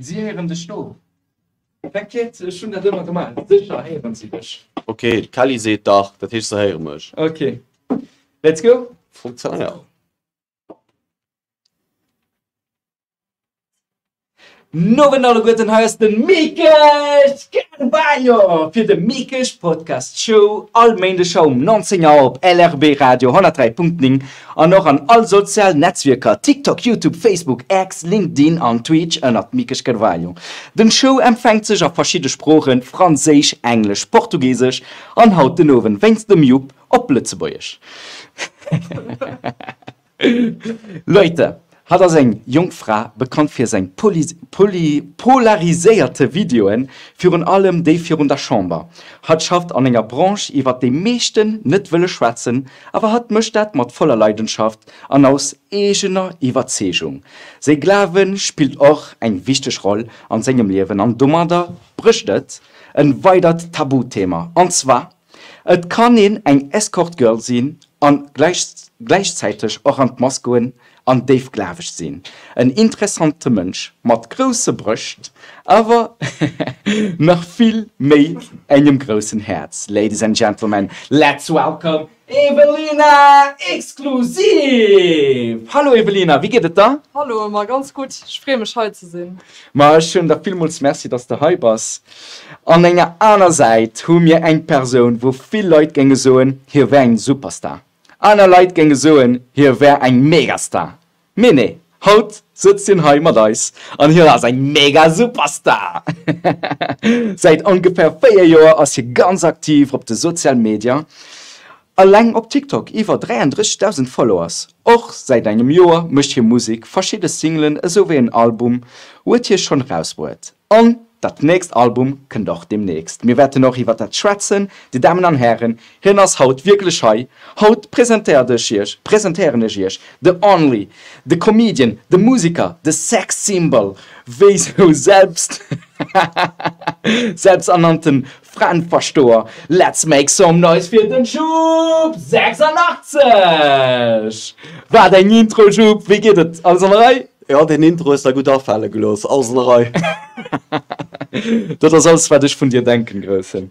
Si héieren dech do. T'inquiète, ech hunn dat ëmmer gemaach. Sécher héieren si dech. Ok, d'Kelly seet dach, dat heescht se héiere mech. Ok, let's go! Funktionéiert. Nowend alleguerten, hei ass de Mikesch Carvalho fir de Mikesch Podcast Show all Méindeg um 19 Auer op LRB Radio 103.9 An och an all sozial Netzwierker, TikTok, YouTube, Facebook, X, LinkedIn an Twitch ënnert Mikesch Carvalho. Den Show empfänkt sech a verschidde Sproochen, Franséisch, Englesch, Portugisesch an haut den Owend wéinst dem Jupp op Lëtzebuergesch. Leute, hatt ass eng jonk Fra, bekannt fir seng polariséierte Videoen, virun allem déi virun der Chamber. Hatt schafft an enger Branche, iwwer déi meeschten net wëlle schwätzen, awer hatt mécht dat mat voller Leidenschaft an aus eegener Iwwerzeegung. Säi Glawe spillt och eng wichteg Roll an sengem Liewen an domadder brécht et en weidert Tabuthema, an zwar, Et kann een eng Escort Girl sinn an gläichzäiteg och an d'Mass goen an déifglaweg sinn. En interessante Mënsch mat grousse Brëscht, awer nach vill méi engem groussen Häerz. Ladies and Gentlemen, let's welcome Evelina Xclusive! Hallo Evelina, wéi geet et der? Hallo, ma ganz gutt, ech freeë mech hei ze sinn. Ma ech soen der villmools Merci, dass de hei bass. An enger aner Säit hu mir eng Persoun, wou vill Leit géinge soen, hie wär eng Superstar. Aner Leit géinge soen, hie wär eng Megastar. Mee nee, haut sëtzt hien hei mat eis an hien ass eng Mega-Superstar! Säit ongeféier 4 Joer ass hie ganz aktiv op de Sozial Media, eleng op TikTok iwwer 33.000 Followers. Och säit engem Joer mécht hie Musek, verschidde Singlen esou wéi en Album huet hie schonn erausbruet. An dat nächst Album kënnt och deemnächst. Mir wäerten och iwwer dat schwätzen, Dir Damen an Hären. Hien ass haut wierklech hei. Haut presentéiert ech iech, presentéieren ech iech the only, de Comedian, de Musiker, de Sex Symbol, wéi sou selbst, selbsternannten Fraenverstoer. Let's make some noise fir den Jupp 86! Wat eng Intro, Jupp! Wéi geet et? Alles an der Rei? Jo, deen Intro hues der gutt afale gelooss. Alles an der Rei. Dat ass alles, wat ech vun dir denken, Groussen.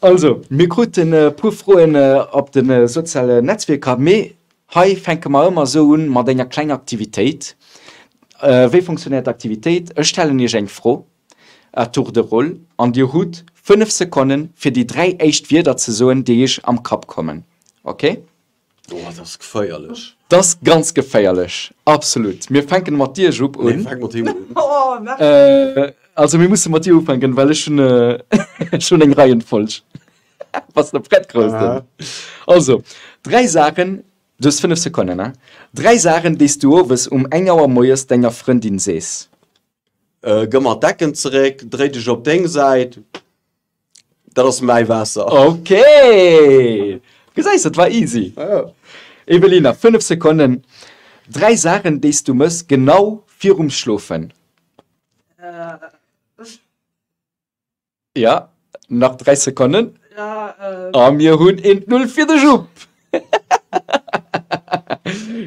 Also, mir kruten e puer Froen op de soziale Netzwierker, mee hei fänke mer ëmmer esou un mat enger klenger Aktivitéit. Wéi funktionéiert d'Aktivitéit? Ech stellen iech eng Fro à tour de rôle an dir hutt 5 Sekonnen, fir déi 3 éischt Wierder ze soen, déi iech am Kapp kommen. Ok? Oh, dat ass geféierlech. Dat ass ganz geféierlech, absolut. Mir fänken mat dir, Jupp, un. Nee, fänk mat him un. Oh, merci. Also, mir musse mat dir ufänken, well ech hunn, ech hunn eng Reihenfolg. Bass de prett, Groussen? Also, 3 Saachen, du hues 5 Sekonnen, hein? 3 Saachen, déi s du owes um eng Auer moies denger Frëndin sees. Gëmm mer d'Decken zeréck, dréi dech op deng Säit. Dat ass mäi Waasser. Ok! Gesäis, dat war easy. Evelina, 5 Sekonnen. 3 Saachen, déi s du mëss genau virum Schlofen. Ja, nach 3 Sekonnen. A mir hunn eent Null fir de Jupp.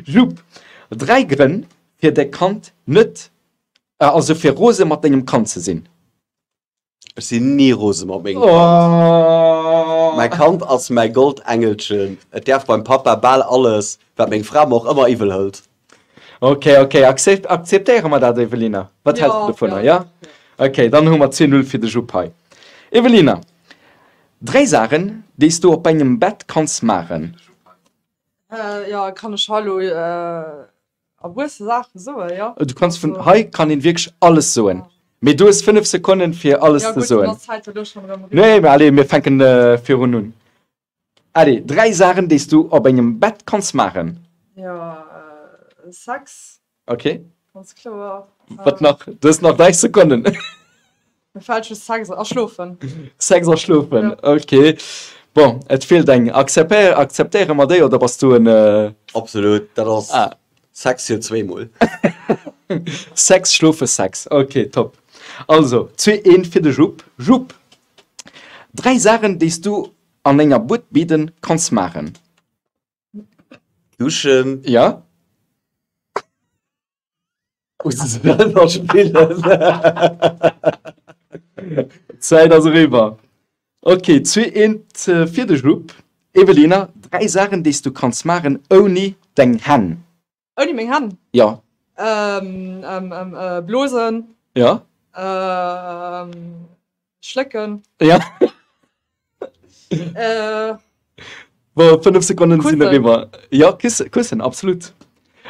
Jupp, 3 Grënn, fir däi Kand net, also fir rose mat dengem Kand ze sinn. Ech sinn ni rose mat mengem Kand. Oh. Mäi Kand ass mäi Goldengelchen. Et däerf beim Pappa bal alles, wat meng Fra mer och ëmmer iwwel hëlt. Ok, ok, akzeptéiere mer dat, Evelina? Wat häls de dovunner? Ja? Ok, dann hu mer 2, 0 fir de Jupp hei. Evelina, 3 Saachen, déi s du op engem Bett kanns maachen. Jo, kann ech hei elo Erwuesse Saache soen, jo. Du kanns vun hei kann een wierklech alles soen. Mee du hues 5 Sekonnen fir alles ze soen. Jo gutt, dann ass d'Zäit elo schonn erëm eriwwer. Nee, mee allez, mir fänken virun un. Allez, 3 Saachen déi s du op engem Bett kanns maachen. Jo, Sex. Ok. Ganz kloer. Wat nach? Du hues nach 3 Sekonnen. Mir fällt just Sex a schlofen. Sex a schlofen, ja. Ok. Bon, et feelt eng. Akzeptéiere akzeptéiere mer déi oder bass du en. Absolut, dat ass ah. Sex zielt zweemol. Sex, schlofe, Sex. Ok, top. Also, 2, 1 fir de Jupp. Jupp, dräi Saachen, déi s du an enger Buedbidden kanns maachen. Duschen. Ja. Muss de selwer spillen. D'Zäit ass eriwwer. Ok, 2, 1 fir de Jupp. Evelina, 3 Saachen, déi s du kanns maachen ouni deng Hänn. Ouni meng Hänn? Jo. Blosen. Jo. Schlécken. Jo. Bon, 5 Sekonnen sinn eriwwer. Jo, kussen, absolut.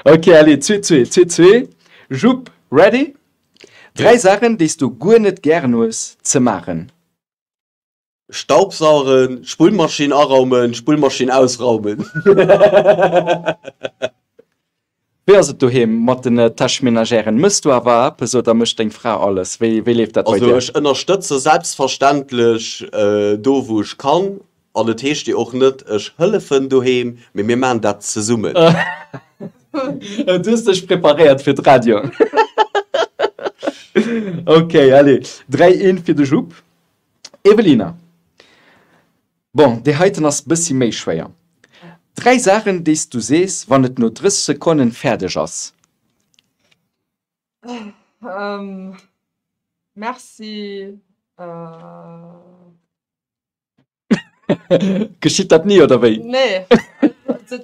Ok, allez, 2, 2, 2, 2. Jupp, ready? 3 Saachen, déi s du guer net gären hues ze maachen. Staubsaugen, Spullmaschinn araumen, Spullmaschinn ausraumen. Wéi ass et doheem mat den Tâches ménagèren? Mëss du awer eppes oder mécht deng Fra alles? Wéi wéi leeft dat bei Also dir? ech ënnerstëtze selbstverständlech do wou ech kann an et heescht jo och net ech hëllefen doheem, mee mir maachen dat zesummen. Du hues dech preparéiert fir d'Radio. Ok, allez, 3, 1 fir de Jupp. Evelina, Bon, déi heiten ass bëssi méi schwéier. 3 Saachen, déi s du sees, wann et no 30 Sekonnen fäerdeg ass. Merci. Geschitt dat ni, oder wéi? Nee.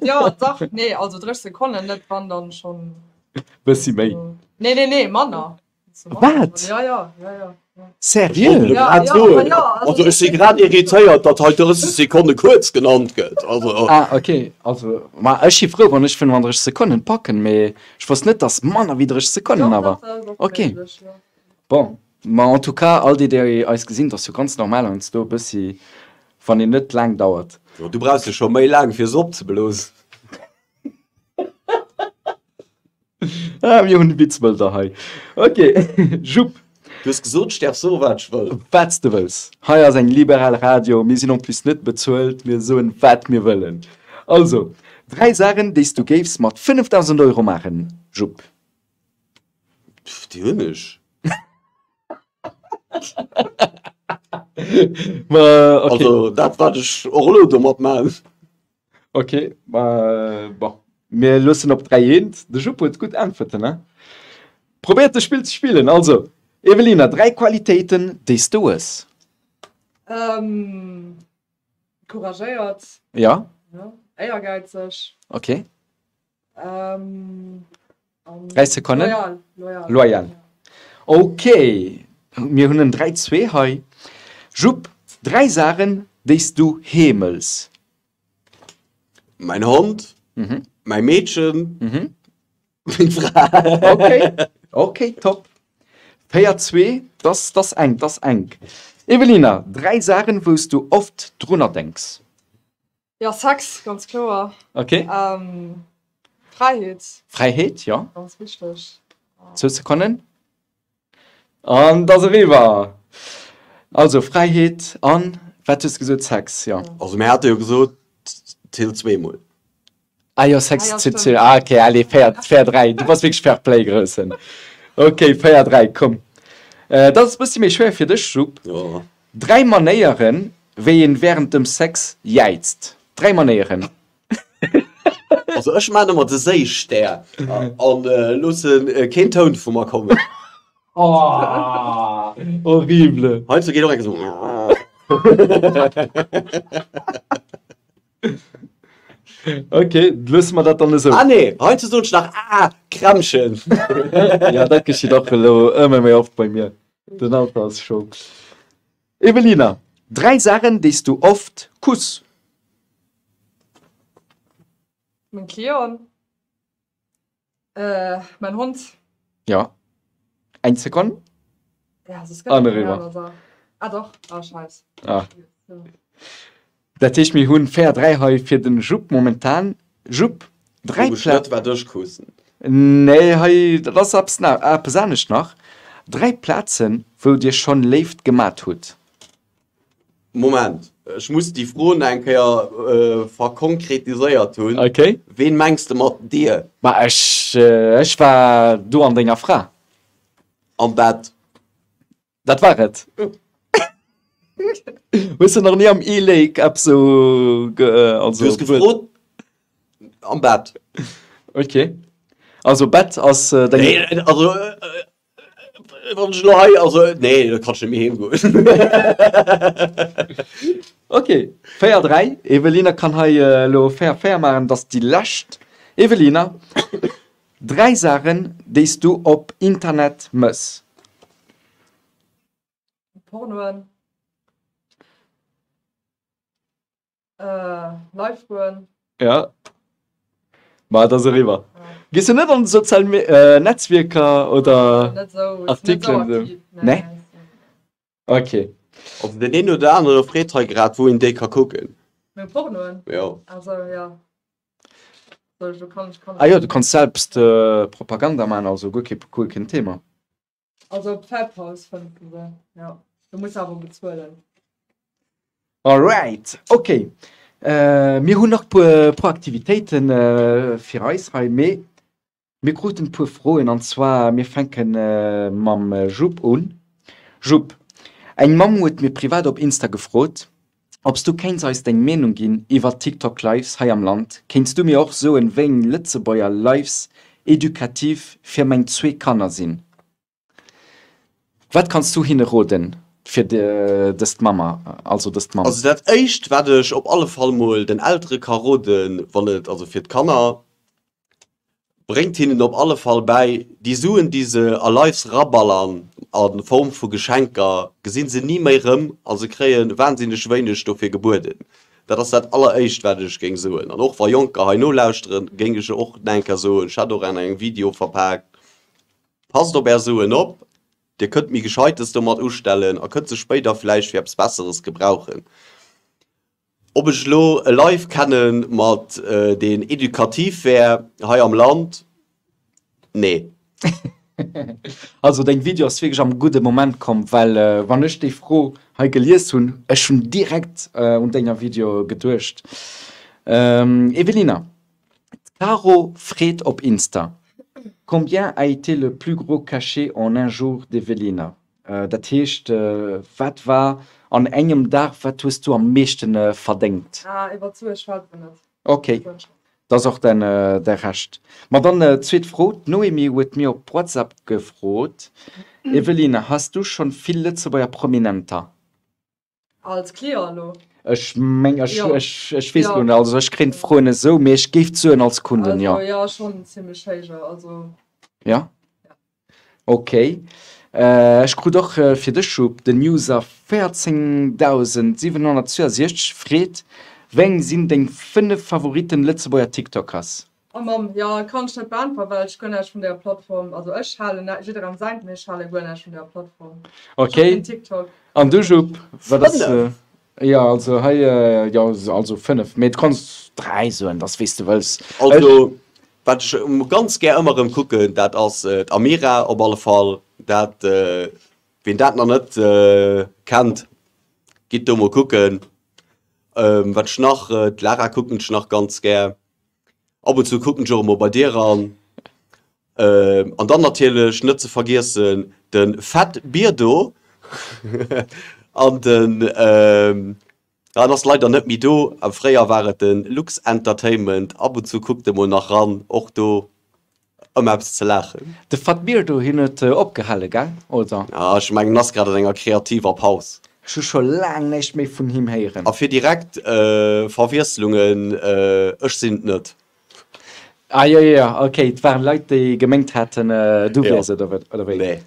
Jo, dach, nee, also 30 Sekonnen net, wann dann schonn. Bëssi méi. Nee, nee, nee, manner. Wat? Ja, ja, ja, ja. Seriö? Ja, ja, ja, also ech si grad irritéiert, datt hei 30 Sekonne kuerz genannt gëtt. Also. Ah, okay. Also, ma ech si frou, wann ech 35 Sekonnen packen, mee ech wosst net, datt manner wéi 30 Sekonnen awer. Okay. Bon, ma en tout cas, all déi, déi eis gesinn, 't ass jo ganz normal heiansdo e bëssi, wann een net laang dauert. Jo, du brauchs jo scho méi laang, fir se opzeblosen. Ah, mir hunn Witzwëlder hei. Ok, Jupp. Du hues gesot, ech däerf soen, wat ech wëll. Wat s de wëlls. Hei ass eng liberal Radio, mir sinn en plus net bezuelt, mir soen, wat mir wëllen. Also, 3 Saachen, déi s du géifs mat 5.000 Euro maachen, Jupp. Pff, déi hunn ech. Ma, ok. Also, dat, wat ech och elo domat maachen. Ok, ma bon, mir loossen op 3 eent. De Jupp huet gutt Äntwerten, ne? Probéiert de Spill ze spillen. Also, Evelina, 3 Qualitéiten, déi s du hues. Couragéiert. Ja. Éiergäizeg. Ok. 3 Sekonnen. Loyal. Loyal. Loyal. Ok, mir hunn en 3, 2 hei. Jupp, 3 Saachen, déi s du heemels. Mäin Hond, mäi Meedchen, meng Fra. Ok, ok, top. 4, 2, dass, dass enk, dass enk. Evelina, 3 Saachen, wou s du oft drunner denks. Jo, Sex, ganz kloer. Ok. Fräiheet. Fräiheet, jo. Ganz wichteg. Zwou Sekonnen. An et ass eriwwer. Also Fräiheet an, wat hues de gesot, Sex, jo. Also mir hate jo gesot, zielt zweemol. Ah jo, Sex zielt zweemol. Ah ok, allez, 4, 4, 3. Du bass wierklech Fair Play, Groussen. Ok, 4, 3, komm. Dat ass e bëssi méi schwéier fir dech, Jupp. Jo. Dräi Manéieren, wéi een wärend dem Sex jäizt. Dräi Manéieren. Also ech maan emmer de Séistär an loossen keen Toun vu mer kommen. Oh, horrible. Heiansdo geet och eng esou. Ok, loosse mer dat dann esou. Ah nee, heiansdo soen ech nach ah, Krämpchen. Ja, dat geschitt och elo ëmmer méi oft bei mir. Den Alter ass scho. Evelina, 3 Saachen, déi s du oft kuss. Meng Clienten, mäin Hond. Jo, eng Sekonn. Ja, soss gëtt et keng aner Saach. Ah dach, ah scheiss. Ah. Dat heescht mir hunn 4, 3 hei fir den Jupp momentan. Jupp, 3 Fro mech net wat ech kussen. Nee hei dat ass eppes eppes anescht nach. 3 Plazen wou dir schonn Léift gemat hutt. Moment, ech muss déi Fro nach eng Kéier verkonkretiséiert hunn. Okay. Ween mengs de mat dir? Ma ech ech war du an denger Fra. Am Bett. Dat war et. Hues de nach ni am E-Lake eppes sou ge, also. Du hues gefrot am Bett. Ok. Also Bett ass deng. Nee, also wann ech elo hei, also nee, da kann ech net méi heem goen. Ok, 4, 3. Evelina kann hei elo 4, 4 maachen. Dat ass déi lescht. Evelina, 3 Saachen, déi s du op Internet mëss. Pornoen. Live goen. Ja. Ma et ass eriwwer. Gees du net an sozial Netzwierker oder Artikelen esou? Nee? Ok. Also deen een oder anere freet hei grad wou een déi ka kucken. Meng Pornoen? Jo. Also ja. Ah jo, du kanns selbst Propaganda maachen, also guer kee guer keen Thema. Also op Fabhouse fënns de se, jo. Do muss awer bezuelen. Alright, ok. Mir hunn nach puer puer Aktivitéite fir eis hei, mee mir kruten puer Froen an zwar mir fänke mam Jupp un. Jupp, eng Mamm huet mir privat op Insta gefrot, ob s du kéints eis deng Meenung ginn iwwer TikTok Lives hei am Land. Kéints du mir och soen, wéieng Lëtzebuerger Lives edukativ fir meng zwee Kanner sinn? Wat kanns du hinne roden fir dëst Mamma, also dëst Mamm? Also dat éischt wat ech op alle Fall mol den Eltere ka roden, wann et, also fir d'Kanner, Bréngt hinnen op alle Fall bäi, déi Suen déi se a Lives raballern a Form vu Geschenker, gesinn se ni méi rëm a se kréie wahnsinneg wéineg dofir gebueden. Dat ass dat alleréischt wat ech géing soen. An och wa Jonker hei nolauschteren, géing ech och nach eng Kéier soen, ech hat och an engem Video verpaakt, Passt op är Suen op, dir kënnt méi Gescheites domat ustellen a kënnt se spéider vläicht fir eppes Besseres gebrauchen. Ob ech elo e Live kennen mat deen edukativ wär hei am Land? Nee. Also deng Video ass wierklech am gudde Moment komm, well wann ech déi Fro hei gelies hunn, ech hunn direkt un denger Video geduecht. Evelina, d'Caro freet op Insta, Combien a été le plus gros cachet en un jour d'Evelina? Dat heescht, wat war an engem Dag, wat hues du am meeschten verdéngt? Ah, iwwer d'Sue schwätze mer net. Ok, dat ass och däin Recht. Ma dann zweet Fro, D'Noémie huet mir op WhatsApp gefrot, Eveline, has du schonn vill Lëtzebuerger Prominenter? Als Client elo? Ech meng, ech, ech, ech weess elo net, also ech kréien d'Froen esou, mee ech géif soen als Kunden, jo. Also jo, schonn zimlech héijer, also. Ja? Ok. Ech krut och fir dech, Jupp, den User 14762 freet, Wéi eng sinn deng 5 Favoriten Lëtzebuerger Tiktokers? Oh Mamm, jo, kann ech net beäntweren, well ech guer näischt vun deeër Plattform, also ech halen nä, jidderem säint, mee ech hale guer näischt vun deeër Plattform. Ech hu Okay. keen TikTok. An du Jupp, wat ass, 5! jo also hei, jo also 5, mee du kanns 3 soen, dass wéi s de wëlls. Ech. Also wat ech ganz gär ëmmer erëm kucken, dat ass d'Amira op alle Fall, dat, ween dat nach net kennt, gitt do mol kucken. Wat ech nach, d'Lara kucken ech nach ganz gär. Ab und zu kucken ech och emol bei dir eran. An dann natierlech net ze vergiessen de Fat Beardo an den, en ass leider net méi do, awer fréier war et de Lux Entertainment. Ab und zu kuckt e mol nach ran, och do Ëm eppes ze laachen. De Fat Beardo, hien huet opgehale, gell, oder? Ah, ech mengen, en ass grad an enger kreativer Paus. Ech hu scho laang näischt méi vun him héieren. A fir direkt Verwiesslungen, ech sinn et net. Ah jo, jo, jo, ok, et waren Leit, déi geméngt haten, du wiers et, oder wéi? Nee.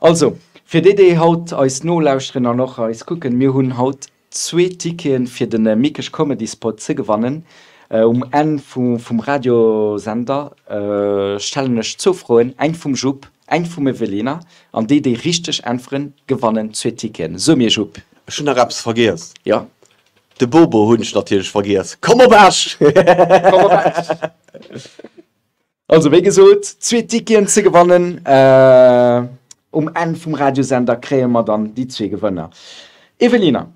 Also, fir déi, déi haut eis nolauschteren an och eis kucken, mir hunn haut Zwee Ticketen fir de Mikesch Comedy Spot ze gewannen. Um Enn vum Radiosender stellen ech zwou Froen, eng vum Jupp, eng vum Evelina, an déi déi richteg äntweren, gewannen zwee Ticketen. So mir Jupp. Ech hunn nach eppes vergiess. Jo? De Bobo hunn ech natierlech vergiess. Komm op Esch! Komm op Esch! Also wéi gesot, zwee Ticketen ze gewannen. Um Enn vum Radiosender kréie mer dann déi zwee Gewënner. Evelina,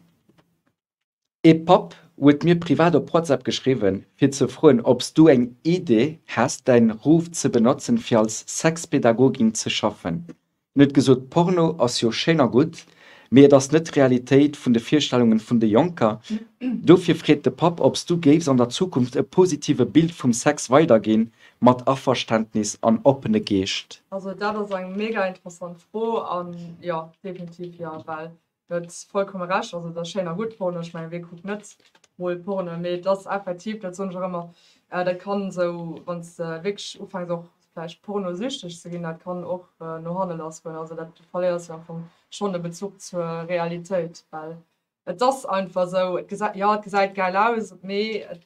ee Papp huet mir privat op WhatsApp geschriwwen, fir ze froen, ob s du eng Idee häss, däin Ruff ze benotzen, fir als Sexpädagogin ze schaffen. En huet gesot, Porno ass jo schéin a gutt, mee et ass net d'Realitéit vun de Virstellungen vun de Jonker. Dofir freet de Papp, ob s du géifs an der Zukunft e positive Bild vum Sex weiderginn. Mat Averständnis an oppene Geescht? Also dat ass eng mega interessant Fro an jo, definitiv jo, well du huet vollkomme Recht. Also et ass schéin a gutt Porno, ech mengen wee kuckt net mol Porno, mee et ass effektiv, dat soen ech och ëmmer, dat kann esou wann s de wierklech ufänks och vläicht pornosüchteg ze ginn, dat kann och no hanne lass goen. Also dat du verléiers jo am Fong schonn de Bezuch zur Realitéit, well et ass einfach esou, et gesäit, jo et gesäit gäil aus, mee et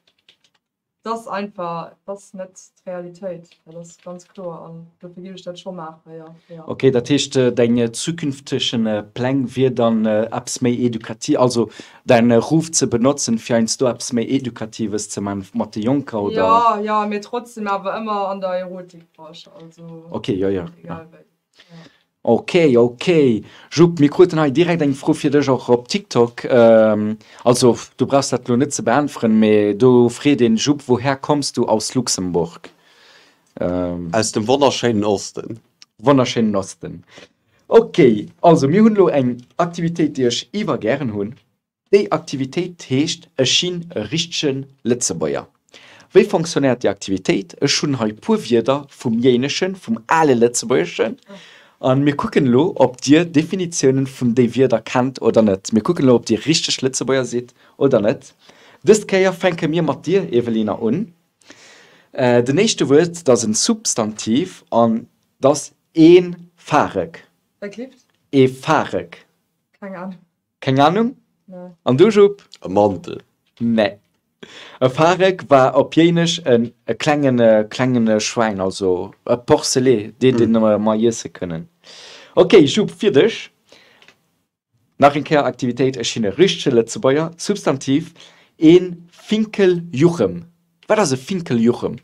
Et ass einfach, et ass net d'Realitéit, dat ass ganz kloer an dofir géif ech dat scho maachen, jo, jo. Ok, dat heescht deng zukünftegen Pläng wier dann eppes méi edukativ, also däin Ruff ze benotzen fir heiansdo eppes méi edukatives ze man mat de Jonker, oder? Jo, jo, mee trotzdem awer ëmmer an der Erotikbranche, also Ok, jo, jo, egal wéi. Ok, ok. Jupp, mir kruten hei direkt eng Fro fir dech och op TikTok. Also, du brauchs dat elo net ze beäntweren, mee do freet een, Jupp, woher kommst du aus Luxemburg? Aus dem wonnerschéinen Osten. Wonnerschéinen Osten. Ok, also mir hunn elo eng Aktivitéit, déi ech iwwer gären hunn. Déi Aktivitéit heescht Ech sinn e richtege Lëtzebuerger. Wéi fonctionnéiert déi Aktivitéit? Ech hunn hei puer Wierder vum Jéineschen, vum ale Lëtzebuergeschen, a mir kucken elo, ob Dir d'Definitiounen vun déi Wierder kennt oder net. Mir kucken elo, ob Dir richteg Lëtzebuerger sidd oder net. Dëst Kéier fänke mir mat dir, Evelina, un. Den éischte Wuert, dat ass en Substantiv an dat ass ee Farek. Wat leeft? Ee Farek. Keng Ahnung. Keng Ahnung? Nee. An du, Jupp? E Mantel. Nee. E Farek war op Jéinesch en e klengen, klengen Schwäin, also e Porcelet, deen, deen mer iesse kënnen. Ok, Jupp, fir dech nach eng Kéier Aktivitéit, Ech sinn e richtege Lëtzebuerger, Substantiv, ee Finkeljuchem. Wat ass e Finkeljuchem?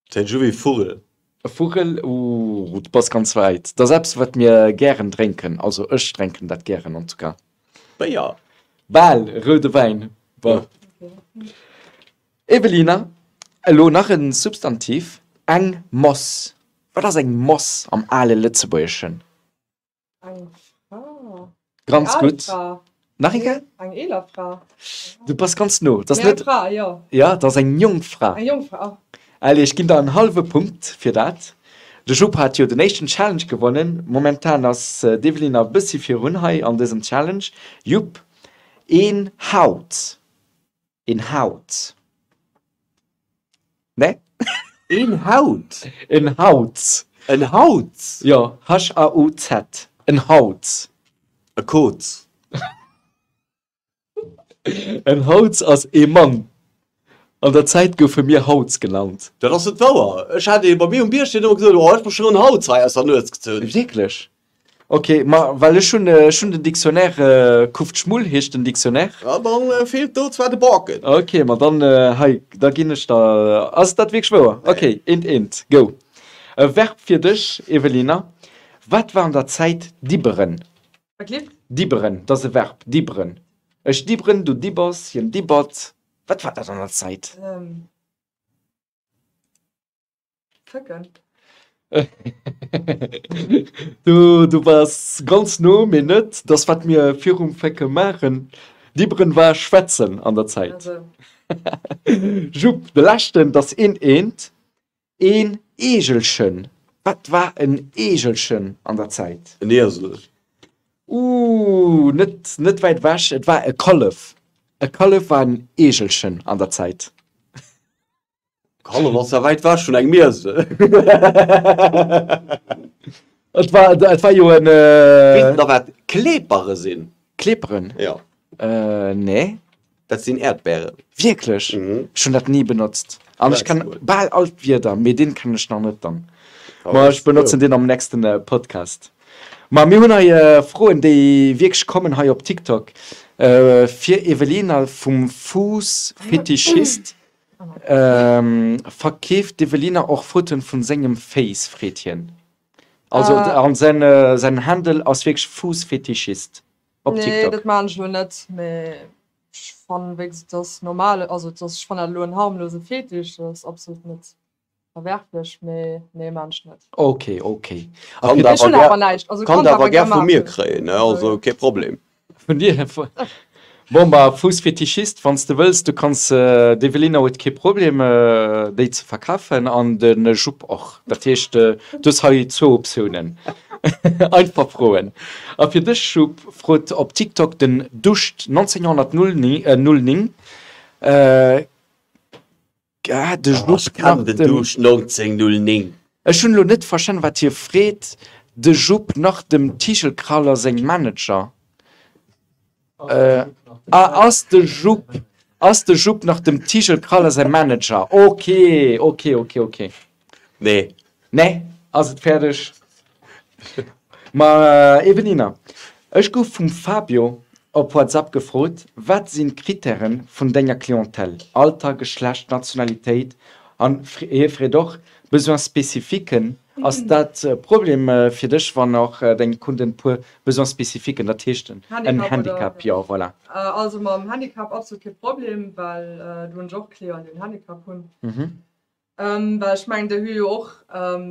Dat heescht ewéi Vugel. E Vugel, ooh, du bass ganz wäit. Dat ass eppes, wat mir gären drénken. Also ech drénken dat gären en tout cas. Béier? Bal, roude Wäin. Bon. Evelina, elo nach e Substantiv, eng Moss. Wat ass eng Moss am ale Lëtzebuergeschen? Eng Fra. Ganz Eng al gutt. Fra. Nach eng Kéier? Eng eeler Fra. Du bass ganz no. Dat ass Mee eng net. Fra, jo. Ja, dat ass eng jonk Fra. Eng jonk Fra, ah. Allez, ech ginn der en hallwe Punkt fir dat. De Jupp hat jo den éischten Challenge gewonnen. Momentan ass d'Evelyne e bëssi virun hei an dësem Challenge. Jupp, een Haut. Een Haut. Ne? Een Haut? En Haut. En Haut? Jo, H-A-U-Z. En Haut. E Koz. En Hauz ass ee Mann. An der Zäit goufe mir Hauts genannt. Dat ass net wouer. Ech hat ee bei mir um Bierg, deen huet ëmmer gesot, Oh, ech hu schonn en Hauz hei aus der Nues gezunn. Wierklech? Ok, ma well ech hunn, ech hunn den Dictionnaire, Kuft Schmull heescht den Dictionnaire. Ja, dann feelt do zwar de Borken. Ok, ma dann hei, da ginn ech der, ass dat wierklech wouer? Ok, eent, eent, go. E Verb fir dech, Evelina, Wat war an der Zäit dibberen? Wat leeft? Dibberen, dat ass e Verb, dibberen. Ech dibberen, du dibbers, hien dibbert. Wat war dat an der Zäit? Fëcken. Du, du bass ganz no, mee net dass wat mir virum Fécke maachen. Dibberen war schwätzen an der Zäit. Also. Jupp, de leschten, dass eent eent, een Eegelchen. Wat war en Eegelchen an der Zäit? En Iesel. Ooh, net, net wäit ewech, et war e Kallef. E Kallef war en Eegelchen an der Zäit. Kallef ass ja wäit wech vun engem Iesel. Et war, et war jo en. Weess de da wat Kleepere sinn? Kleeperen? Ja. Äh, nee. Dat sinn Äerdbären. Wierklech? Mhm. Ech hunn dat ni benotzt. An ech Weiss kann wuel. bal all d'Wierder, mee deen kennen ech nach net dann. Ja, Ma ech weiss benotzen wuel. deen am nächsten Podcast. Ma mir hunn hei Froen, déi wierklech kommen hei op TikTok. Fir Evelina vum Fuussfetischist. Verkeeft d'Evelina och Fotoen vun sengem Face, freet hien. Also an säin Handle ass wierklech Fuussfetischist op Nee, TikTok. dat maan ech elo net, mee ech fannen wéi gesot dat ass normal, also dat ass, ech fannen dat elo en harmlose Fetisch, dat ass absolut net verwerflech, mee nee maan ech net. Ok, ok. A Kann fir der Ech hunn awer awer gär, näischt, also kann kann der der awer awer gär gär vu mir maachen. kréien, ne, also kee Problem. Vun dir? Bon, ma Fuussfetischist, wann s de wëlls, du kanns, d'Evelina huet kee Problem déi ze verkafen an de Jupp och. Dat heescht, du hues hei zwou Optiounen. Einfach froen. A fir dech, Jupp, frot op TikTok den Duscht 1909, Ah, de Jupp Ech kennen den Duuscht 1909. Ech hunn elo net verstanen, wat hie freet. De Jupp nach dem Tichelkraller seng Manager? Ah, ass de Jupp, ass de Jupp nach dem Tichelkraller säi Manager? Ok, ok, ok, ok. Nee. Nee, ass et fäerdeg. Ma Evelina, ech gouf vum Fabio op WhatsApp gefrot, wat sinn d'Krittäre vun denger Clientèle, Alter, Geschlecht, Nationalitéit an hie freet och, Besoins spécifiquen, ass dat e Problem fir dech, wann och deng Kunden puer Besoins spécifiquen, dat heescht en Handicap, jo voilà. Also mam Handicap absolut kee Problem, well do hunn ech och Clienten déi en Handicap hunn. Well ech mengen, déi hu jo och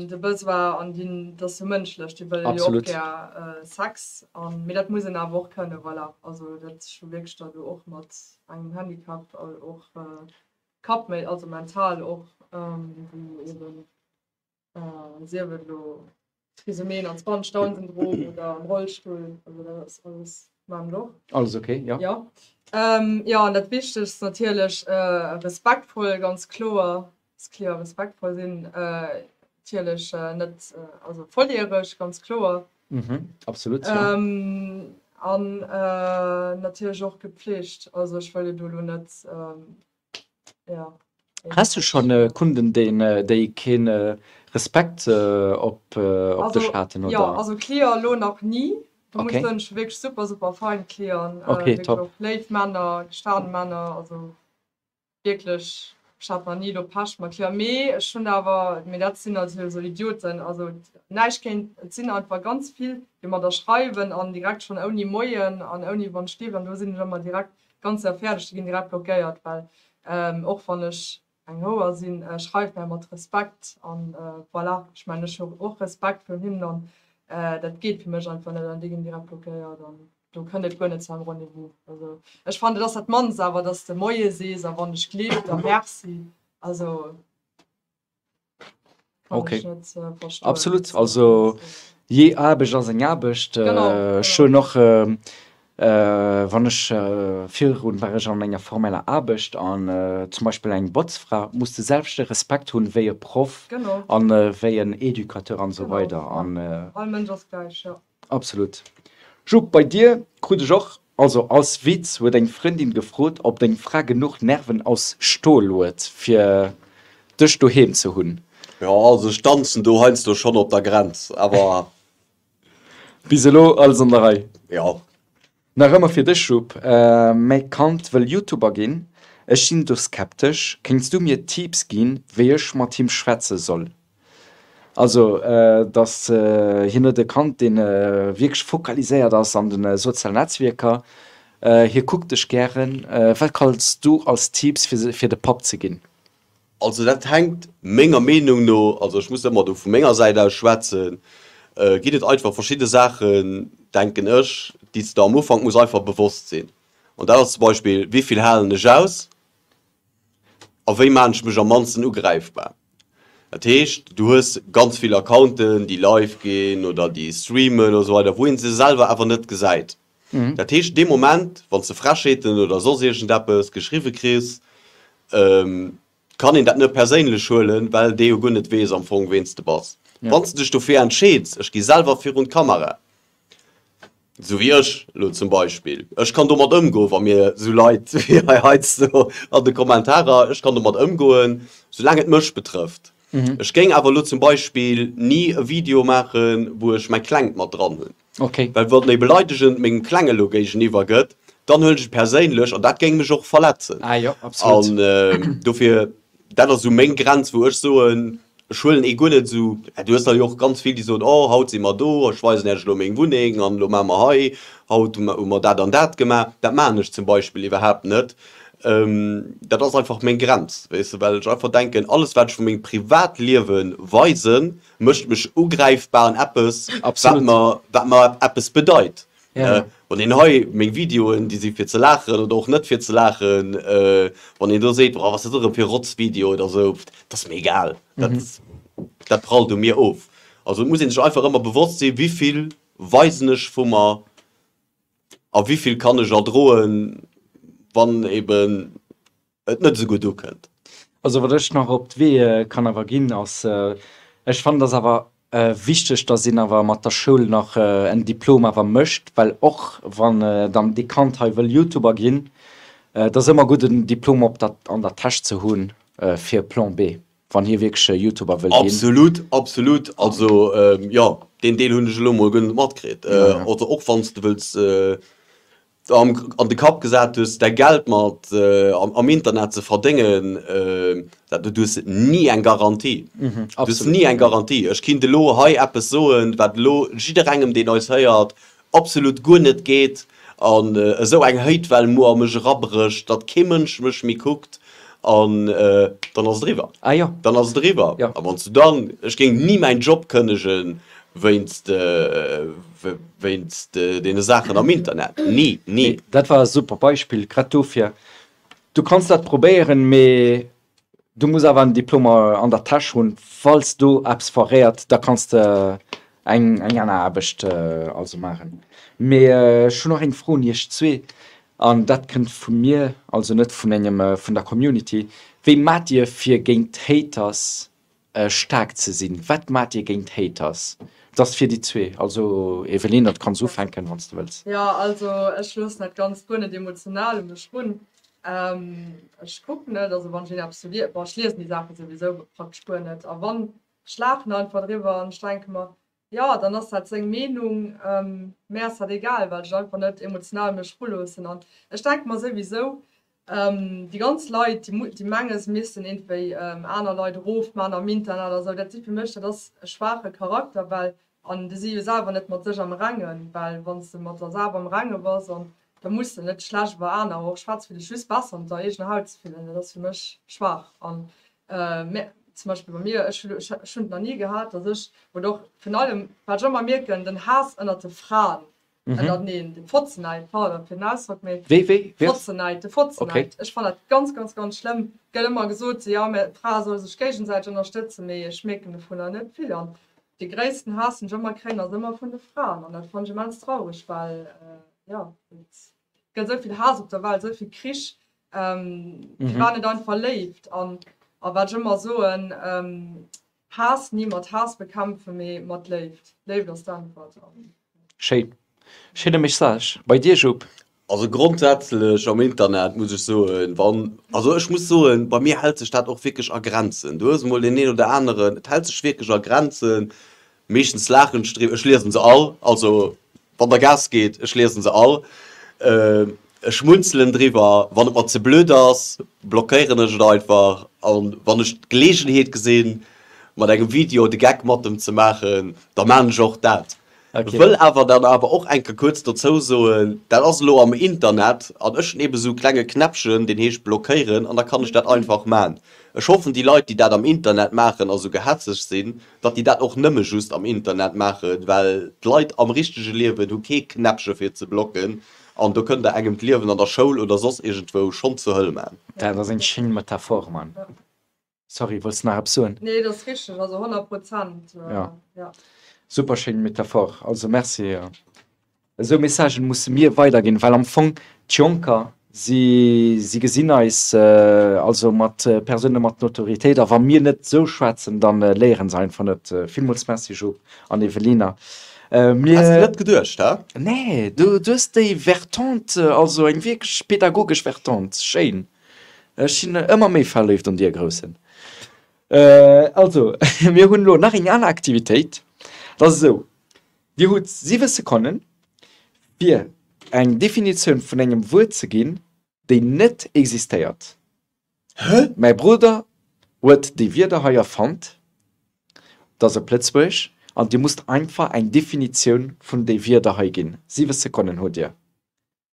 de Besoin an déi, dat ass jo mënschlech, déi wëlle jo och gär Sex an, mee dat muss een awer och kënnen, voilà. Also dat ech hu wierklech der do och mat engem Handicap och kappméi, also mental och, wou eeben Sief et elo Trisomie 21, Down-Syndrom oder am Rollstull, also dat ass alles, maachen ech och. Alles ok, jo. Jo. Jo, an dat Wichtegst natierlech, respektvoll, ganz kloer, ganz kloer respektvoll sinn, natierlech net, also volljäreg, ganz kloer. Absolut, jo. An natierlech och gepflegt, also ech wëll jo do elo net, Ja. Has du schon Kunden déi keen Respekt op dech haten oder? Jo, also Client elo nach ni. Do muss ech soen, ech hu wierklech super super fein Clienten, wierklech och léif Männer, gestane Männer, also wierklech ech hat nach ni elo Pech mat Clienten. Mee ech hunn awer, mee dat sinn natierlech esou Idioten, also näischt géint, et sinn einfach ganz vill déi mer da schreiwen an direkt schonn ouni Moien an ouni wann ech lieft an do sinn ech ëmmer direkt Ganz séier fäerdeg, déi ginn direkt blockéiert, well och wann ech eng Houer sinn, schreift mär mat Respekt an voilà. Ech mengen ech hu och Respekt virun hinnen an dat geet fir mech einfach net an déi ginn direkt blockéiert an do kënnt et guer net zu engem Rendez-vous. Also ech fannen et ass dat mannst awer, dass de Moie sees a wann ech gleeft a Merci. Also. Okay. Absolut. Also jee Aarbecht ass eng Aarbecht. Ech hunn och, wann ech virun war ech an enger formeller Aarbecht an zum Beispill eng Botzfra muss de selwechte Respekt hunn wéi e Proff an wéi en Educateur an esou weider. All Mënsch ass gläich, jo. Absolut. Jupp, bei dir krut ech och, also als Witz huet eng Frëndin gefrot ob deng Fra genuch Nerven aus Stol huet fir dech doheem ze hunn. Jo, also ech danzen do heiansdo schonn op der Grenz, awer. Bis elo alles an der Rei. Jo. Nach ëmmer fir dech Jupp, mäi Kand wëll Youtuber ginn, ech sinn do skeptesch, kéints du mir Tiips ginn wéi ech mat him schwätze soll? Also dass hien huet e Kand deen wierklech fokaliséiert ass an de sozialen Netzwierker, hie kuckt dech gären, wat kanns du als Tiips fir de Papp ze ginn? Also dat hänkt menger Meenung no, also ech muss ëmmer do vu menger Säit aus schwätzen, ginn et einfach verschidde Saachen, denken ech, déi s de der am Ufank muss einfach bewosst sinn. An dat ass zum Beispill, wéi vill halen ech aus a wéi maachen ech mech am mannsten ugräifbar. Dat heescht, du hues ganz vill Accounten, déi live ginn oder déi streamen oder esou weider, wou ee se selwer awer net gesäit. Dat heescht, dee Moment, wann s de Frechheeten oder soss iergendeppes geschriwwe kriss, kann een dat net perséinlech huelen, well dee jo guer net weess am Fong, ween s de bass. Wann s de dech dofir entscheeds, ech gi selwer virun d'Kamera, esou wéi ech elo zum Beispill, ech kann domat ëmgoen, wa mir esou Leit wéi hei heiansdo an de Kommentarer, ech kann domat ëmgoen, soulaang et mech betrëfft. Ech géing awer elo zum Beispill ni e Video maachen, wou ech mäi Klengt mat dran hunn. Okay. Well wann e beleidegend mengem Klenge lo géigeniwwer gëtt, dann huelen ech et perséinlech an dat géing mech och verletzen. Ah jo, absolut. An dofir, dat ass esou meng Grenz, wou ech soen, ech huelen ee guer net esou, du hues der jo och ganz vill, déi soen, oh haut si mer do, ech weisen Iech elo meng Wunneng an elo maache mer hei, haut hu mer dat an dat gemaach. Dat maachen ech zum Beispill iwwerhaapt net. Dat ass einfach meng Grenz, weess de, well ech einfach denken, alles wat ech vu mengem Privatliewe weisen, mécht mech ugräifbar an eppes, wat mer, wat mer eppes bedeit. Ja. Wann een hei meng Videoen, déi si fir ze laachen oder och net fir ze laachen, wann een do seet, oh wat ass dat erëm fir e Rotzvideo oder esou, dat ass mir egal, dat, dat prallt u mir of. Also et muss ee sech einfach ëmmer bewosst sinn, wéivill weisen ech vu mer a wéivill kann ech erdroen, wann eben et net esou gutt ukënnt. Also wat ech nach op d'Wee kann awer ginn ass, ech fannen et ass awer wichteg, datt een awer mat der Schoul nach en Diplom awer mécht, well och wann dann dee Kand hei wëll Youtuber ginn, et ass ëmmer gutt en Diplom op der an der Täsch ze hunn fir Plan B, wann hie wierklech Youtuber wëll ginn. Absolut, absolut. Also jo, deen Deel hunn ech elo mol guer net matkritt. Also och wann s de wëlls an de Kapp gesat hues, däi Geld mat am Internet ze verdéngen, dat du hues ni eng Garantie. Du hues ni eng Garantie. Ech kinnt elo hei eppes soen, wat elo jidderengem, deen eis héiert, absolut guer net geet an esou eng Hate-Well muer a mech erabrécht, datt kee Mënsch mech méi kuckt an dann ass et eriwwer. Dann ass et eriwwer. A wann s du dann, ech géing ni mäin Job kënnegen, Wéinst, wéinst deene Saachen am Internet. Ni, ni. Dat war e super Beispill, grad dofir. Du kanns dat probéieren, mee du muss awer en Diplom an der Täsch hunn. Falls do eppes verréiert, da kanns de eng, eng aner Aarbecht also maachen. Mee ech hunn och eng Fro un iech zwee, an dat kënnt vu mir, also net vun engem, vun der Community, Wéi maacht Dir fir géint Haters Staark ze sinn. Wat maacht Dir géint Haters? Et ass fir déi zwee. Also Evelyne, du kanns ufänken, wann s de wëlls. Jo, also ech loossen dat Ganzt guer net emotional u mech run. Ech kucken net, also wann ech een eppes zu bon, ech liesen déi Saache souwisou praktesch guer net a wann, ech laachen einfach driwwer an ech denke mer, jo, dann ass dat seng Meenung, mär ass dat egal, well ech einfach net emotional mech ruloossen an ech denke mer souwisou, Déi ganz Leit, déi mengen, se missten iergendwéi aner Leit erofman am Internet oder esou, dat si fir mech, dat ass e schwaache Charakter, well, an déi si jo selwer net mat sech am Rengen, well wann s de mat der selwer am Renge bass, an da muss de net schlecht iwwer aner och schwätzen, fir dech just besser an der eegener Haut ze fillen. Dat ass fir mech schwaach. An mä zum Beispill bei mir, ech hunn et nach ni gehat, datt ech, oder och virun allem, wat ech ëmmer mierken, den Haass ënnert de Fraen, Ënnerteneen, de Fotzenäid, pardon fir den Ausdrock, mee Wéi, wéi, wéi? Fotzenäid, de Fotzenäid. Ech fannen dat ganz, ganz, ganz schlëmm. Gëtt ëmmer gesot, jo, mä d'Frae solle sech géigesäiteg ënnerstëtzen, mee ech mierken dovunner net vill. An dee gréissten Haass, deen ech ëmmer kréien, ass ëmmer vun de Fraen. An dat fannen ech immens traureg, well, jo, et gëtt esou vill Haass op der Welt, esou vill Krich, firwat net einfach Léift? An, a wat ech ëmmer soen, Haass ni mat Haass bekämpfen, mee mat Léift. Léift ass d'Äntwert. Schéin. Schéine Message. Bei dir, Jupp? Also grondsätzlech am Internet muss ech soen, wann, also ech muss soen, bei mir hält sech dat och wierklech a Grenzen. Du hues emol deen een oder aneren, et hält sech wierklech a Grenzen. Meeschtens laachen ech driwwer, ech liesen se all, also wann der Gas geet, ech liesen se all. Ech schmunzelen driwwer, wann et mer ze blöd ass, blockéieren ech et einfach an wann ech d'Geleegenheet gesinn, mat engem Video de Geck mat em ze maachen, da maan ech och dat. Wëll awer dann awer och eng Kéier kuerz dozou soen, dat ass elo am Internet an ech hunn eben esou e klenge Knäppchen, deen heescht blockéieren an da kann ech dat einfach maan. Ech hoffen déi Leit, déi dat am Internet maachen a sou gehetzeg sinn, datt déi dat och nëmme just am Internet maachen, well d'Leit am richtege Liewen hu kee Knäppche fir ze blocken an do kënnt der engem d'Liewen an der Schoul oder soss iergendwou schonn zur Höll man. Dat ass eng schéin Metaphor, Mann. Sorry, wollts de nach eppes soen? Nee, dat ass richteg, also 100 Prozent, jo. Super schéin Metaphor, also merci. Esou Messagen musse mir weiderginn, well am Fong d'Jonker, si si gesinn eis also mat Persoune mat Notoriétéit a wa mir net esou schwätzen, da léiere se einfach net. Villmools Merci Jupp an Evelina. Mir. Häss de net geduecht, he? Nee, du hues déi Vertente, also eng wierklech pedagogesch Vertente. Schéin. Ech sinn ëmmer méi verléift an dir, Groussen. Also, mir hunn elo nach eng aner Aktivitéit. Dat ass esou, Dir hutt 7 Sekonnen, fir eng Definitioun vun engem Wuert ze ginn, déi net existéiert. Mäi Brudder huet déi Wierder hei erfonnt, dat ass op Lëtzebuergesch, an Dir musst einfach eng Definitioun vun déi Wierder hei ginn. 7 Sekonnen hutt Dir.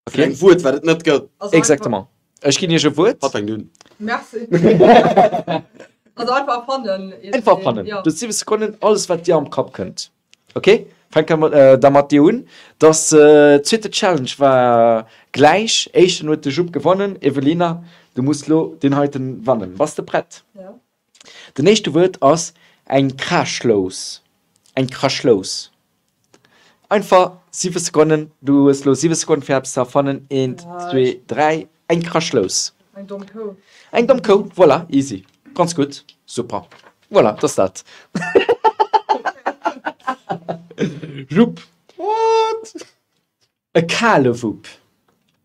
Vun engem Wuert, wat et net gëtt. Exactement. Ech ginn Iech e Wuert. Hatt fänkt un. Merci. Also einfach erfannen. Einfach erfannen. Du hues 7 Sekonnen, alles wat dir am Kapp kënnt. Ok? Fänke mer da mat dir un. Dass zweete Challenge war gläich, éischten huet de Jupp gewonnen. Evelina, du muss lo deen heiten wannen. Bass de prett? Jo. Den éischte Wuert ass eng Kraschlous. Eng Kraschlous. Einfach 7 Sekonnen, du hues lo 7 Sekonnen fir eppes ze erfannen. Eent, zwee, dräi, eng Kraschlous. Eng domm Kou. Eng domm Kou, voilà, easy. Ganz gutt, super. Voilà, dat ass dat. Jupp. What? E Kalewupp.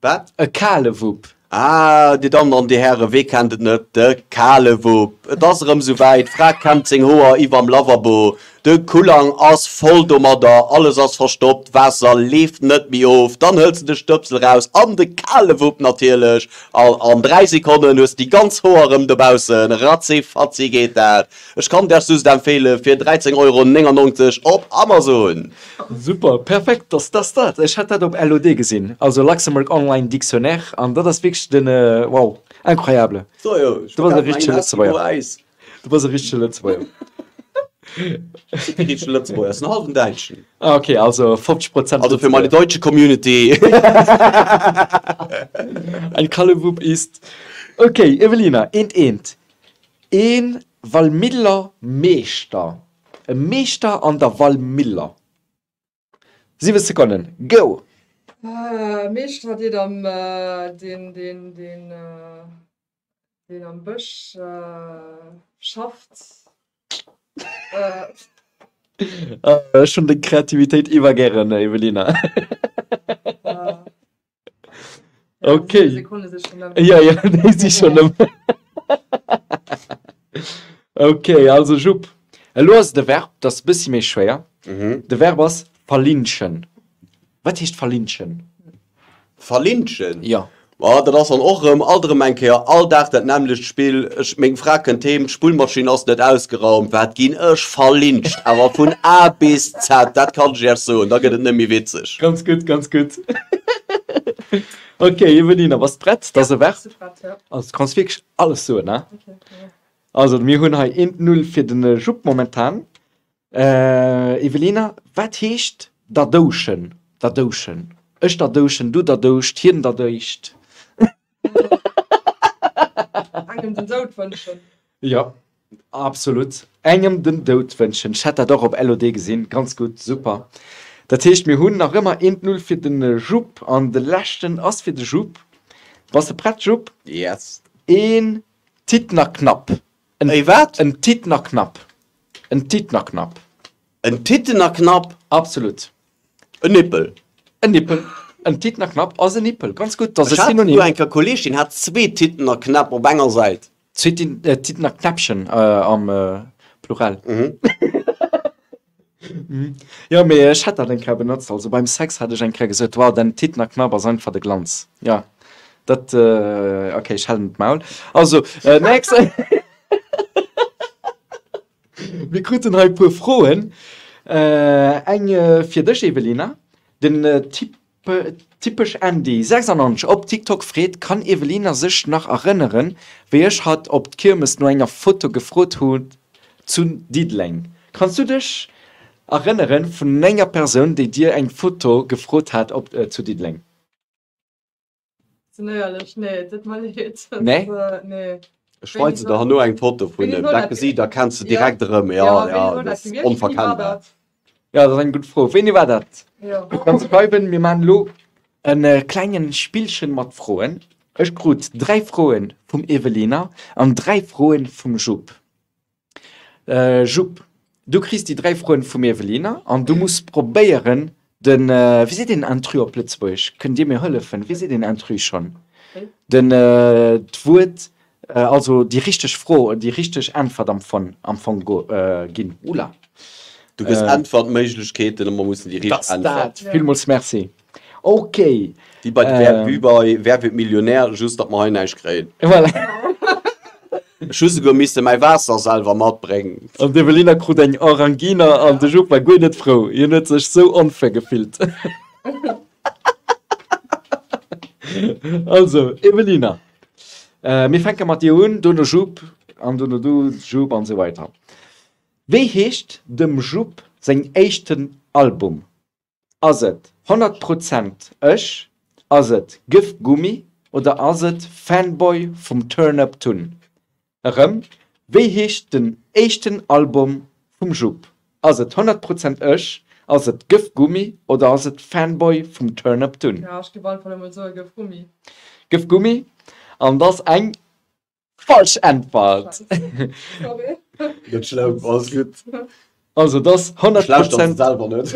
Wat? E Kalewupp. Ah, Dir Dammen an Dir Hären, wee kennt et net, de Kalewupp. Et ass erëm esou wäit, d'Fra kämmt seng Hoer iwwerm Lavabo, de Kullang ass voll domadder, alles ass verstoppt, d'Waasser leeft net méi of, dann hëlt se de Stëpsel raus an de Kalewupp natierlech, an an 3 Sekonnen hues de déi ganz Hoer erëm dobaussen, ratzi-fatzi geet dat. Ech kann dech just empfehle fir 13,99 Euro op Amazon. Super, perfekt, dass dass dat. Ech hat dat op LOD gesinn, also Luxembourg Online Dictionnaire, an dat ass wierklech den, wow, incroyable. So jo, ech Du bass e verkafen richtege eng Lëtzebuerger. Äis. Du bass e richtege Lëtzebuerger. Ech si kee richtege Lëtzebuerger, ech sinn hallwen Däitschen. Ah okay, also 50 Prozent Also fir meine Lëtzebuerger. deutsche Community. Ein Kalewupp ist. Okay, Evelina, eent eent. Een Walmiller Meeschter. E Meeschter an der Wallmiller. 7 Sekonnen, go! Meeschter deen am deen deen deen deen am Bësch schafft. Ech hunn deng Kreativitéit iwwer gären, Evelina. Okay. Ja, ja, déi si schonn ëm. Okay, also Jupp, elo ass et e Verb, dat ass e bëssi méi schwéier. De Verb ass verlinschen. Wat heescht verlinschen? Verlinschen? Jo. Ma dat ass dann och erëm alt erëm eng Kéier all Dag dat nämmlecht Spill. Ech, meng Fra kënnt heem, d'Spullmaschinn ass net ausgeraumt, wat ginn ech verlinscht, awer vun A bis Z, dat kann ech Iech soen, da gëtt et net méi witzeg. Ganz gutt, ganz gutt. Ok, Evelina, bass de prett? Dat ass e Verb. Also du kanns wierklech alles soen, ne? Also mir hunn hei eent Null fir de Jupp momentan. Evelina, wat heescht derdouschen? Derdouschen, ech derdouschen, du derdouscht, hien derdouscht. Engem den Doud wënschen. Jo, absolut. Engem den Doud wënschen. Ech hat dat och op LOD gesinn. Ganz gutt, super. Dat heescht, mir hunn nach ëmmer eent Null fir de Jupp an de leschten ass fir de Jupp. Bass de prett, Jupp? Yes. Een Titnerknapp. En wat? En Titnerknapp. En Titnerknapp. En Tittenerknapp? Absolut. En Nippel. En Nippel. En Tittenerknapp ass en Nippel. Ganz gutt, dat ass e Ech hat Synonym. esouguer eng Kéier Kolleeg, deen hat zwee Tittenerknäpp op enger Säit. Zwee Tittenerknäppchen am Plural. Jo, mee ech hat dat eng Kéier benotzt. Also beim Sex hat ech eng Kéier gesot, wow, däin Tittenerknapp ass einfach de Glanz. Jo, dat, okay, ech halen d'Maul. Also, next. Mir kruten hei e puer Froen. Eng fir dech, Evelina. Den Typesch Andy, 96, op TikTok freet, Kann Evelina sech nach erënneren, wéi ech hatt op d'Kiermes no enger Foto gefrot hunn zu Diddeleng? Kanns du dech erënneren vun enger Persoun, déi dir eng Foto gefrot hat op zu Diddeleng? Sinn éierlech, nee, et deet mer leed. Nee? Nee. Ech weisen der herno eng Foto vun em, dat Gesiit erkenns de direkt erëm. Jo, jo, dat ass onverkennbar. Jo, dat ass eng gutt Fro. Wéini war dat? Jo. Du kanns schreiwen, mir maachen elo e klengen Spillchen mat Froen. Ech krut 3 Froen vum Evelina an 3 Froen vum Jupp. Jupp, du kriss déi 3 Froen vum Evelina an du muss probéieren den, wéi seet een Intrus op Lëtzebuergesch? Kënnt Dir mir hëllefen? Wéi seet een Intrus schonn? Den, d'Wuert, also déi richteg Fro, déi richteg Äntwert am Fong, am Fong ginn. Oula. Du gëss Äntwertméiglechkeeten a mer mussen déi richteg Äntwert. Dat ass dat. Villmools Merci. Ok. Wéi bei Wer, wéi bei Wer wird Millionär, just datt mer hei näischt kréien. Voilà. Ech hu souguer misse mäi Waasser selwer matbréngen. An d'Evelina krut eng Orangina an de Jupp war guer net frou. Hien huet sech sou onfair gefillt. Also, Evelina, mir fänke mat dir un, dono Jupp an dono du, Jupp an esou weider. Wéi heescht dem Jupp. seng éischten Album? Ass et 100 Prozent ech, ass et Gëff Gummi oder ass et Fanboy vum Turn Up Tun? Erëm, wéi heescht den éischten Album vum Jupp? Ass et 100 Prozent ech, ass et Gëff Gummi oder ass et Fanboy vum Turn Up Tun? Ja, ech giff einfach elo mol soe Gëff Gummi. Gëff Gummi, an et ass eng falsch Äntwert. Sorry. Net schlemm, alles gutt. Also et ass 100 Ech lauschteren Prozent. se selwer net.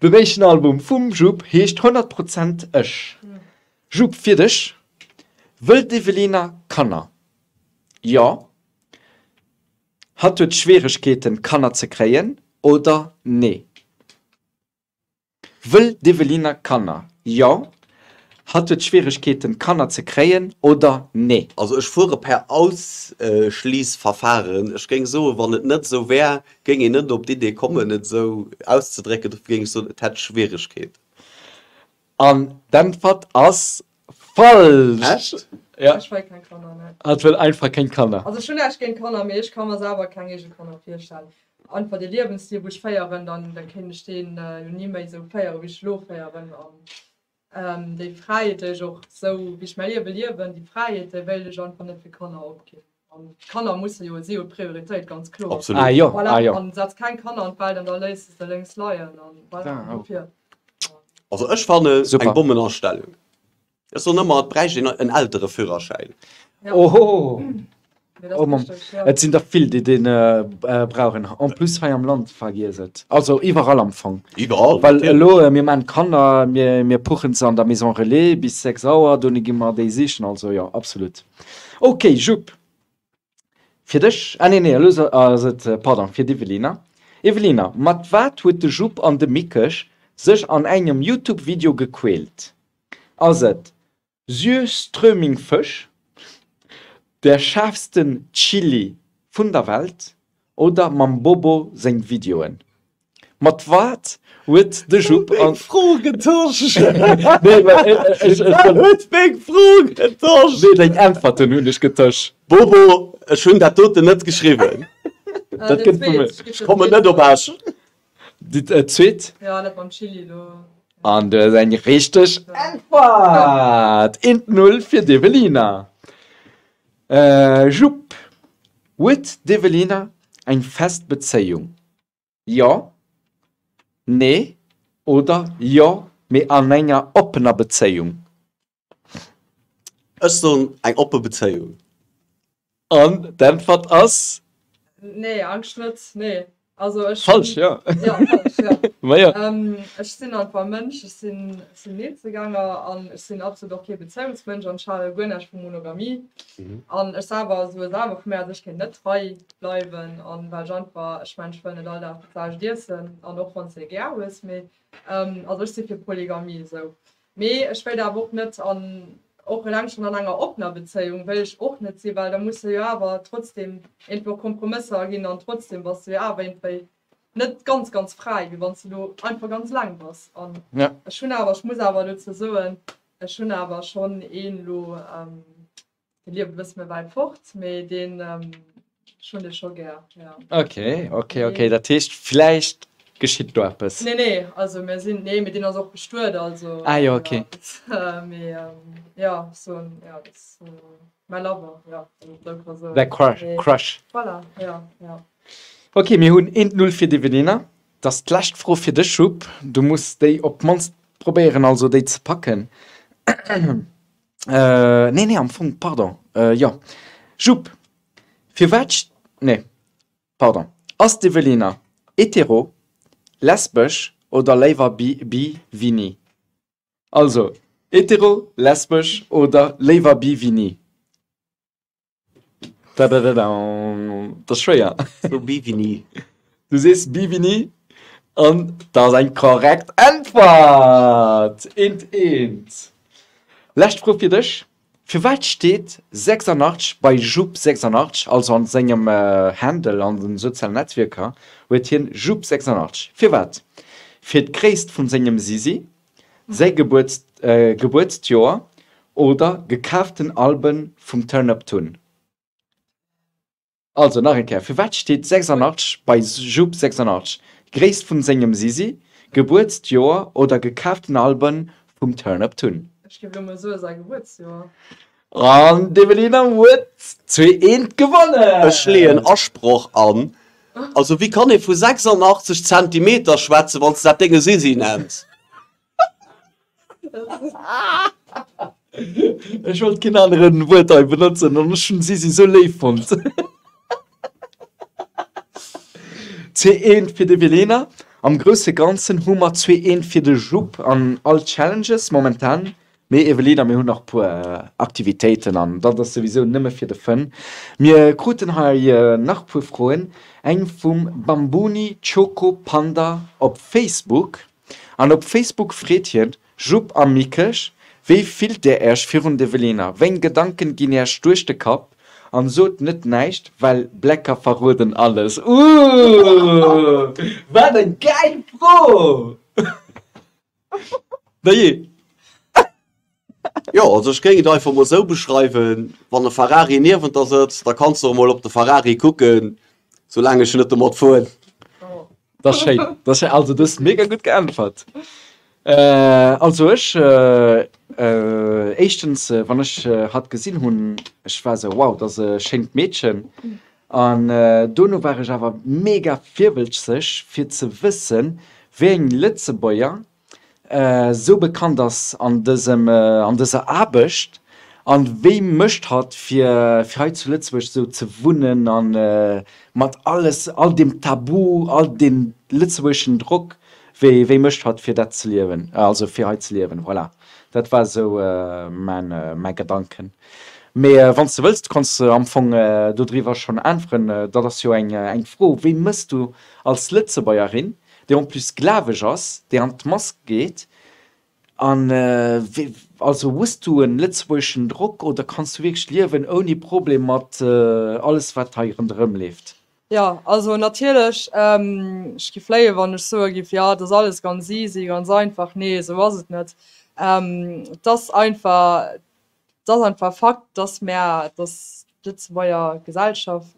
Den éischten Album vum Jupp heescht 100 Prozent ech. Jupp, fir dech, wëll d'Evelina Kanner? Jo. Hatt huet Schwieregkeeten Kanner ze kréien oder nee? Wëll d'Evelina Kanner? Jo. Hatt huet Schwieregkeeten Kanner ze kréien oder nee? Also ech fuere per Ausschliissverfahren. Ech géing soen, wann et net esou wär, géing een net op d'Idee kommen et esou auszedrécken. Dofir géing ech soen, et hätt Schwieregkeeten. An d'Äntwert ass falsch! Echt? Ja. Ech wëll keng Kanner, nee. Hatt wëll einfach keng Kanner. Also ech hunn näischt géint Kanner, mee ech ka mer selwer keng eege Kanner virstellen. Einfach dee Liewensstil wou ech féieren, dann da kéint ech deen jo ni méi esou féieren, wéi ech elo féieren. An déi Fräiheet, déi ech och esou wéi ech mäi Liewe liewen, déi Fräiheet, déi wéilt ech einfach net fir Kanner opginn. An d'Kanner musse jo, si jo d'Prioritéit, ganz kloer. Absolut. Ah jo, Voilà, ah jo. an setz keng Kanner an d'Welt an da léiss de se lénks leien an voilà, Ah, oh. dofir. Also ech fannen Super. eng Bommenastellung. Ech soen ëmmer, et bräicht een en Eltereführerschäin. Ja. Oho! Mee dat Oh ass Mamm, richteg, ja. et sinn der vill, déi dee brauchen. En plus hei am Land, vergiess et. Also iwwerall am Fong. Iwwerall, Well natierlech. elo, mir maachen d'Kanner, mir, mir puchen se an der Maison Relais bis 6 Auer, dono gi mer déi sichen. Also jo, absolut. Ok, Jupp, fir dech, ah nee, nee, elo ass et, pardon, fir d'Evelina. Evelina, mat wat huet de Jupp an de Mikesch sech an engem Youtube-Video gequält? Ass et Surströmmingfësch, der schaarfsten Chili vun der Welt oder mam Bobo seng Videoen? Mat wat huet de Jupp an. Meng Fro getosch! Nee, well ech, ech, ech. Wat huet meng Fro getosch? Nee, deng Äntwerten hunn ech getosch. Bobo, ech hunn dat doten net geschriwwen. Dat kënnt vu mir. Ech kommen net op Esch. Déi zweet? Ja, dat mam Chili do. An du hues eng richteg Äntwert! Eent Null fir d'Evelina. Jupp, huet d'Evelina eng fest Bezéiung? Jo, nee oder jo, mee an enger oppener Bezéiung. Ech soen eng oppe Bezéiung. An d'Äntwert ass? Nee, Angscht net, nee. Also ech Falsch, jo. Jo, falsch, jo. Ma jo. Ech sinn einfach e Mënsch, ech sinn, ech sinn Eenzelgänger an ech sinn absolut och kee Bezéiungsmënsch an ech hale guer näischt vu Monogamie. An ech selwer soe selwer vu mir aus, ech kéint net trei bleiwen an well ech einfach, ech mengen ech wëll net all Dag dat selwecht iessen an och wann s de e gär hues, mee also ech si fir Polygamie esou. Mee ech wéilt awer och net an och eleng schonn an enger oppener Bezéiung wéilt ech och net sinn, well da muss de jo awer trotzdem iergendwéi och Kompromësser aginn an trotzdem bass de jo awer iergendwéi net ganz ganz fräi, wéi wann s de elo einfach ganz eleng bass. An ech hunn awer, ech muss awer dozou soen, ech hunn awer schonn een elo, Dee lieft e bësse méi wäit fort, mee deen, ech hunn dee scho gär, jo. Ok, ok, ok, dat heescht vläicht geschitt do eppes? Nee, nee, also mir sinn, nee, mee deen ass och bestuet, also. Ah jo, ok. Mee jo, ech soen, jo, dat ass mäi Lover, jo, wann een et esou ka soen. Däi Crush, Crush. Voilà, jo, jo. Ok, mir hunn eent Null fir d'Evelina. Dat ass d'lescht Fro fir dech, Jupp. Du muss déi op d'mannst probéieren, also déi ze packen. Nee, nee, am Fong, pardon, jo. Jupp, firwat, nee, pardon, ass d'Evelina hetero, lesbesch oder léiwer bi, bi, wini? Also, hetero, lesbesch oder léiwer bi, wini? Dat ass schwéier. So Bivini. Du sees Bivini an dat ass eng korrekt Äntwert! Eent, eent. Lescht Fro fir dech, Firwat steet 86 bei Jupp 86, also an sengem Handle an den sozialen Netzwierker huet hien Jupp 86. Firwat? Fir d'Gréisst vun sengem Sisi, Säi Gebuertsjoer oder gekaaften Alben vum Turnup Tun? Also nach eng Kéier, Firwat steet 86 bei Jupp 86? Gréisst vun sengem Sisi, Gebuertsjoer oder gekaaften Alben vum Turn Up Tun? Ech géif elo mol soe säi Gebuertsjoer. An d'Evelina huet 2, 1 gewonnen! Ech leeën Asproch an. Also wéi kann ee vu 86 Zentimeter schwätzen, wann s de dat Déng e Sisi nenns? Ech wollt keen aneren Wuert hei benotzen an ech hunn Sisi sou léif fonnt. 2-1 fir de Velena. Am grousse Ganzen hu mer 2-1 fir de Jupp an all Challenges momentan. Mee Evelina, mir hunn nach puer Aktivitéiten an dat ass souwisou nëmme fir de Fun. Mir kruten hei nach puer Froen. Eng vum Bambuni Choco Panda op Facebook. An op Facebook freet hien, Jupp a Mikesch, wéi fillt där äerch virun de Velena? Wéing Gedanken ginn äerch duerch de Kapp? An sot net näischt, well Blecker verroden alles. Ooh, wat eng gäil Fro! Dajee. Jo, also ech géing et einfach mol sou beschreiwen, wann e Ferrari niewent der sëtzt, da kanns de och mol op de Ferrari kucken, soulaang ech net domat fueren. Dat ass schéin, dat ass schéin. Also du hues mega gutt geäntwert. Also ech, éischtens wann ech hatt gesinn hunn, ech war esou, wow, dat ass e schéint Meedchen. An dono war ech awer mega virwëlzeg fir ze wëssen, wéi eng Lëtzebuerger esou bekannt ass an dësem, an dëser Aarbecht an wéi mécht hatt fir fir hei zu Lëtzebuerg esou ze wunnen an mat alles, all deem Tabu, all deem lëtzebuergeschen Drock, wéi wéi mécht hatt fir dat ze liewen, also fir hei ze liewen, voilà, dat war esou mäin mäi Gedanken. Mee wann s de wëlls, kanns de am Fong dodriwwer schonn äntweren, dat ass jo eng eng Fro, wéi mëss du als Lëtzebuergerin, déi en plus glaweg ass, déi an d'Mass geet an also hues du en lëtzebuergeschen Drock oder kanns du wierklech liewen ouni Problem mat alles wat hei ronderëm leeft? Jo, also natierlech, ech giff léien wann ech soe giff, jo et ass alles ganz easy, ganz einfach. Nee, esou ass et net. Et ass einfach, et ass einfach Fakt, dass mär, dass d'Lëtzebuerger Gesellschaft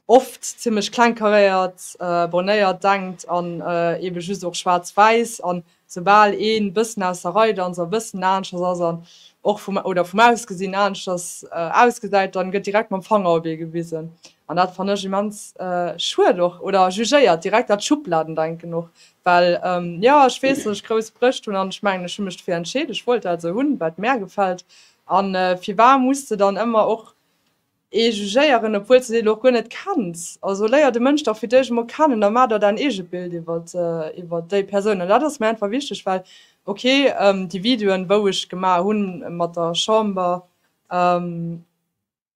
oft zimmlech klengkaréiert, bornéiert denkt an eebe just och schwaarz-wäiss an soubal een bëssen aus der Rei danzt a bëssen aneschters ass an och vum oder vum Ausgesinn aneschters ausgesäit, dann gëtt direkt mam Fanger op ee gewisen an dat fannen ech immens schued och oder jugéiert direkt dat Schubladendenken och, well jo ech weess dass ech grouss Brëscht hunn an ech mengen ech hu mech dofir entscheet, ech wollt dat esou hunn wat mär gefält an firwar muss de dann ëmmer och Ee jugéieren, obwuel s de dee lo och guer net kenns. Also léier de Mënsch dach fir d'éischt emol kennen, da maach der däin eege Bild iwwer iwwer déi Persoun. An dat ass mir einfach wichteg, well ok, déi Videoen, wou ech gemaach hunn mat der Chamber,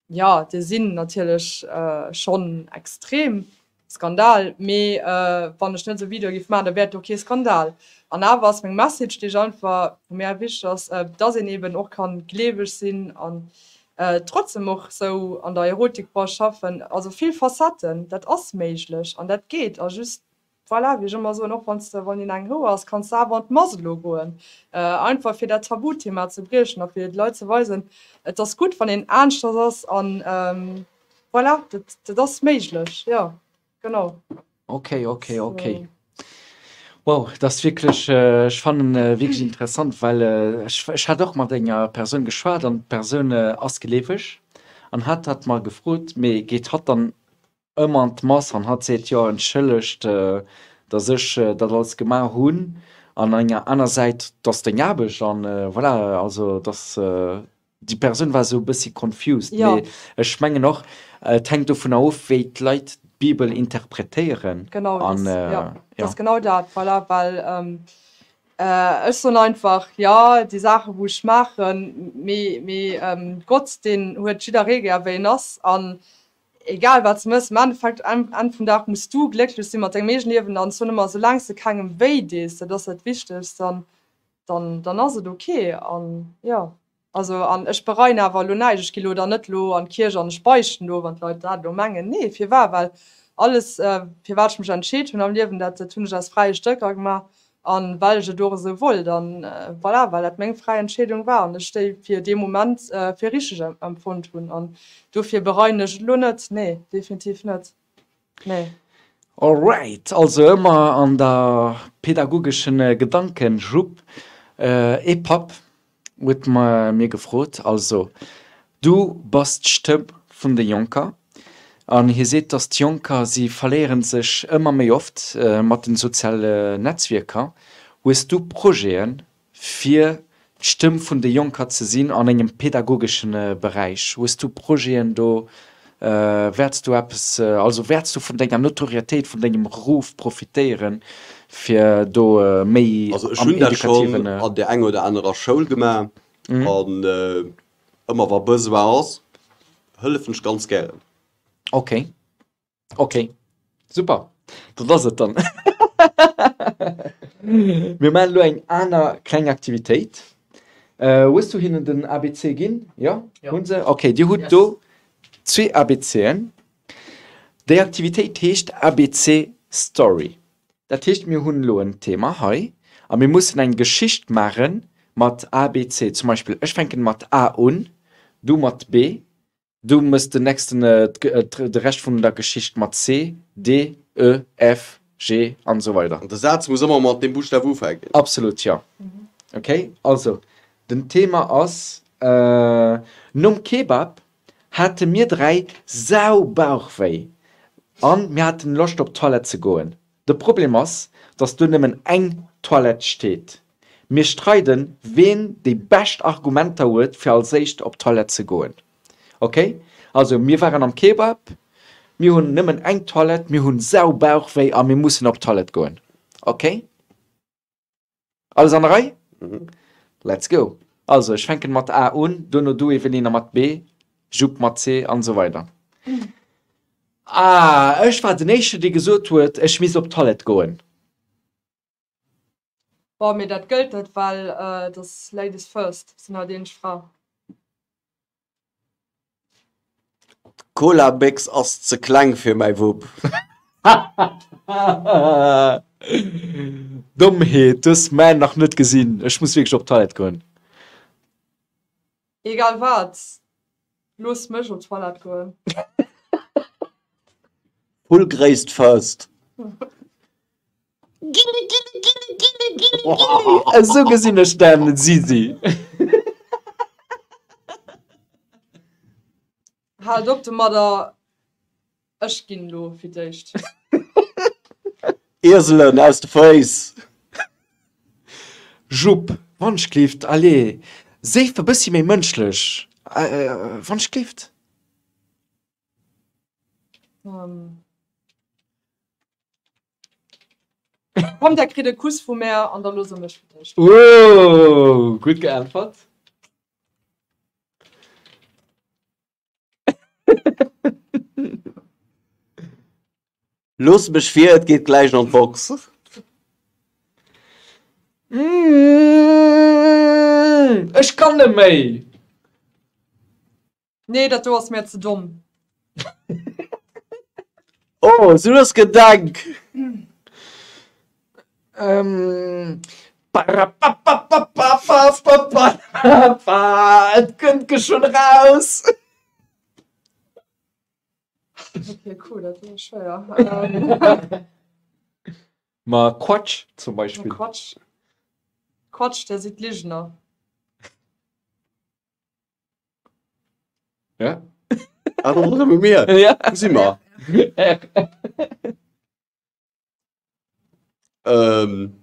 jo, déi sinn natierlech schonn extrem. Skandal, mee wann ech net esou Videoe géif maachen, da wär et jo kee Skandal. An awer ass meng Message, déi ech einfach, wou mir wichteg ass, dass een eben och kann gleeweg sinn an trotzdem och esou an der Erotikbranche schaffen. Also vill Facetten, dat ass méiglech an dat geet. A just, voilà, wéi ech ëmmer soen, och wann s de, wann een eng Houer ass, kanns de awer an d'Mass elo goen. Einfach fir dat Tabuthema ze briechen a fir de Leit ze weisen, et ass gutt, wann een aneschters ass an Voilà, dat, dat ass méiglech, jo, genau. Okay, okay, okay. Wow, dat ass wierklech, ech fannen wierklech interessant, well ech, ech hat och mat enger Persoun geschwat an d'Persoun ass gleeweg an hat hat mer gefrot, mee geet hatt dann ëmmer an d'Mass an hatt seet, jo entschëllegt, datt ech dat alles gemaach hunn an enger aner Säit, dat ass deng Aarbecht an voilà, also datt Déi Persoun war esou e bëssi confused, Ja. mee ech mengen och, et hänkt dovunner of, wéi d'Leit d'Bibel interpretéieren. Genau, An das, ja, ja. das genau dat, voilà, well ech soen einfach, jo, déi Saache wou ech maachen, mee, mee Gott, deen huet jidderee gär wéi en ass an egal wat s de mëss, am Endeffekt, um Enn vum Dag muss du glécklech si mat dengem eegene Liewen an ech soen ëmmer, soulaang s de kengem wéi dees, dat ass dat Wichtegst, dann, dann, dann ass et ok an jo. Also, an ech bereien awer elo näischt. Ech gi lo dann net elo an d'Kierch an ech beichten do, wann d'Leit dat elo mengen. Nee, firwat? Well alles, firwat ech mech entscheet hunn am Liewen, dat, dat hunn ech aus fräie Stécker gemaach. An well ech et och esou wollt an voilà, well dat meng fräi Entscheedung war an ech déi fir dee Moment fir richteg empfonnt hunn. An dofir bereien ech et elo net, nee, definitiv net, nee. Alright, also ëmmer an der pädagogeschen Gedanken, Jupp. Ee Papp huet mir gefrot, also du bass d'Stëmm vun de Jonker an hie seet, dass d'Jonker, si verléiere sech ëmmer méi oft mat den soziale Netzwierker. Hues du Projeten, fir d'Stëmm vun de Jonker ze sinn an engem pädagogesche Beräich? Hues du Projeten do? Wäerts du eppes, also wäerts du vun denger Notorietéit, vun dengem Ruf profitéieren, fir do méi Also ech hunn dat schonn an där enger oder anerer Schoul gemaach an ëmmer wa Besoin ass, hëllefen ech ganz gären. Ok, ok, super, dat ass et dann. Mir maachen elo eng aner kleng Aktivitéit. Hues du hinnen den ABC ginn? Jo, hunn se? Ok, dir hutt do zwee ABCen. Déi Aktivitéit heescht ABC Story. Dat heescht, mir hunn elo en Thema hei a mir mussen eng Geschicht maache mat ABC. Zum Beispill, ech fänken mat A un, du mat B, Du mëss den nächsten, de Rescht vun der Geschicht mat C, D, E, F, G an esou weider. An de Saz muss ëmmer mat deem Buschtaf ufänken. Absolut, jo. Ok, also den Thema ass, Nom Kebab hate mir 3 sau Bauchwéi an mir haten Loscht op d'Toilette ze goen. De Problem ass, dass do nëmmen eng Toilette steet. Mir streiden, ween déi bescht Argumenter huet fir als éischt op d'Toilette ze goen. Ok, also mir waren am Kebab, mir hunn nëmmen eng Toilette, mir hunn sau Bauchwéi a mir mussen op d'Toilette goen. Ok? Alles an der Rei? Let's go! Also ech fänken mat A un, duerno du Evelina mat B, Jupp mat C an esou weider. Ah, ech war den éischten dee gesot huet, ech misst op d'Toilette goen. Bon, mee dat gëllt net, well et ass Ladies first, sinn halt eenzeg Fra. D'Colabéchs ass ze kleng fir mäi Wupp. Dommheet, du hues mäin nach net gesinn. Ech muss wierklech op d'Toilette goen. Egal wat, looss mech op d'Toilette goen. Full Gréisst first. Gilli, gilli, gilli, gilli, gilli, gilli. Esou gesinn ech den Sisi. Haalt op domadder, ech ginn elo fir d'éischt. Ieselen aus de Féiss. Jupp, Wonschglift, allez, séif e bëssi méi mënschlech, Wonschglift. Komm, der kritt e Kuss vu mär an da loosse mech fir d'éischt. Ooh, gutt geäntwert. Looss mech vir, et geet gläich an d'Box. Ech kann net méi! Nee, dat do ass mär ze domm. Oh, sou lues Gedenk! Parapapapapapapapapapa, et kënnt geschwënn raus! Okay, cool, dat war schwéier. Ma Quatsch zum Beispill. Quatsch. Quatsch, der sidd Ligener. Ja. Ah, dat ass erëm mir. Ja. Wou si mer? R. Ähm.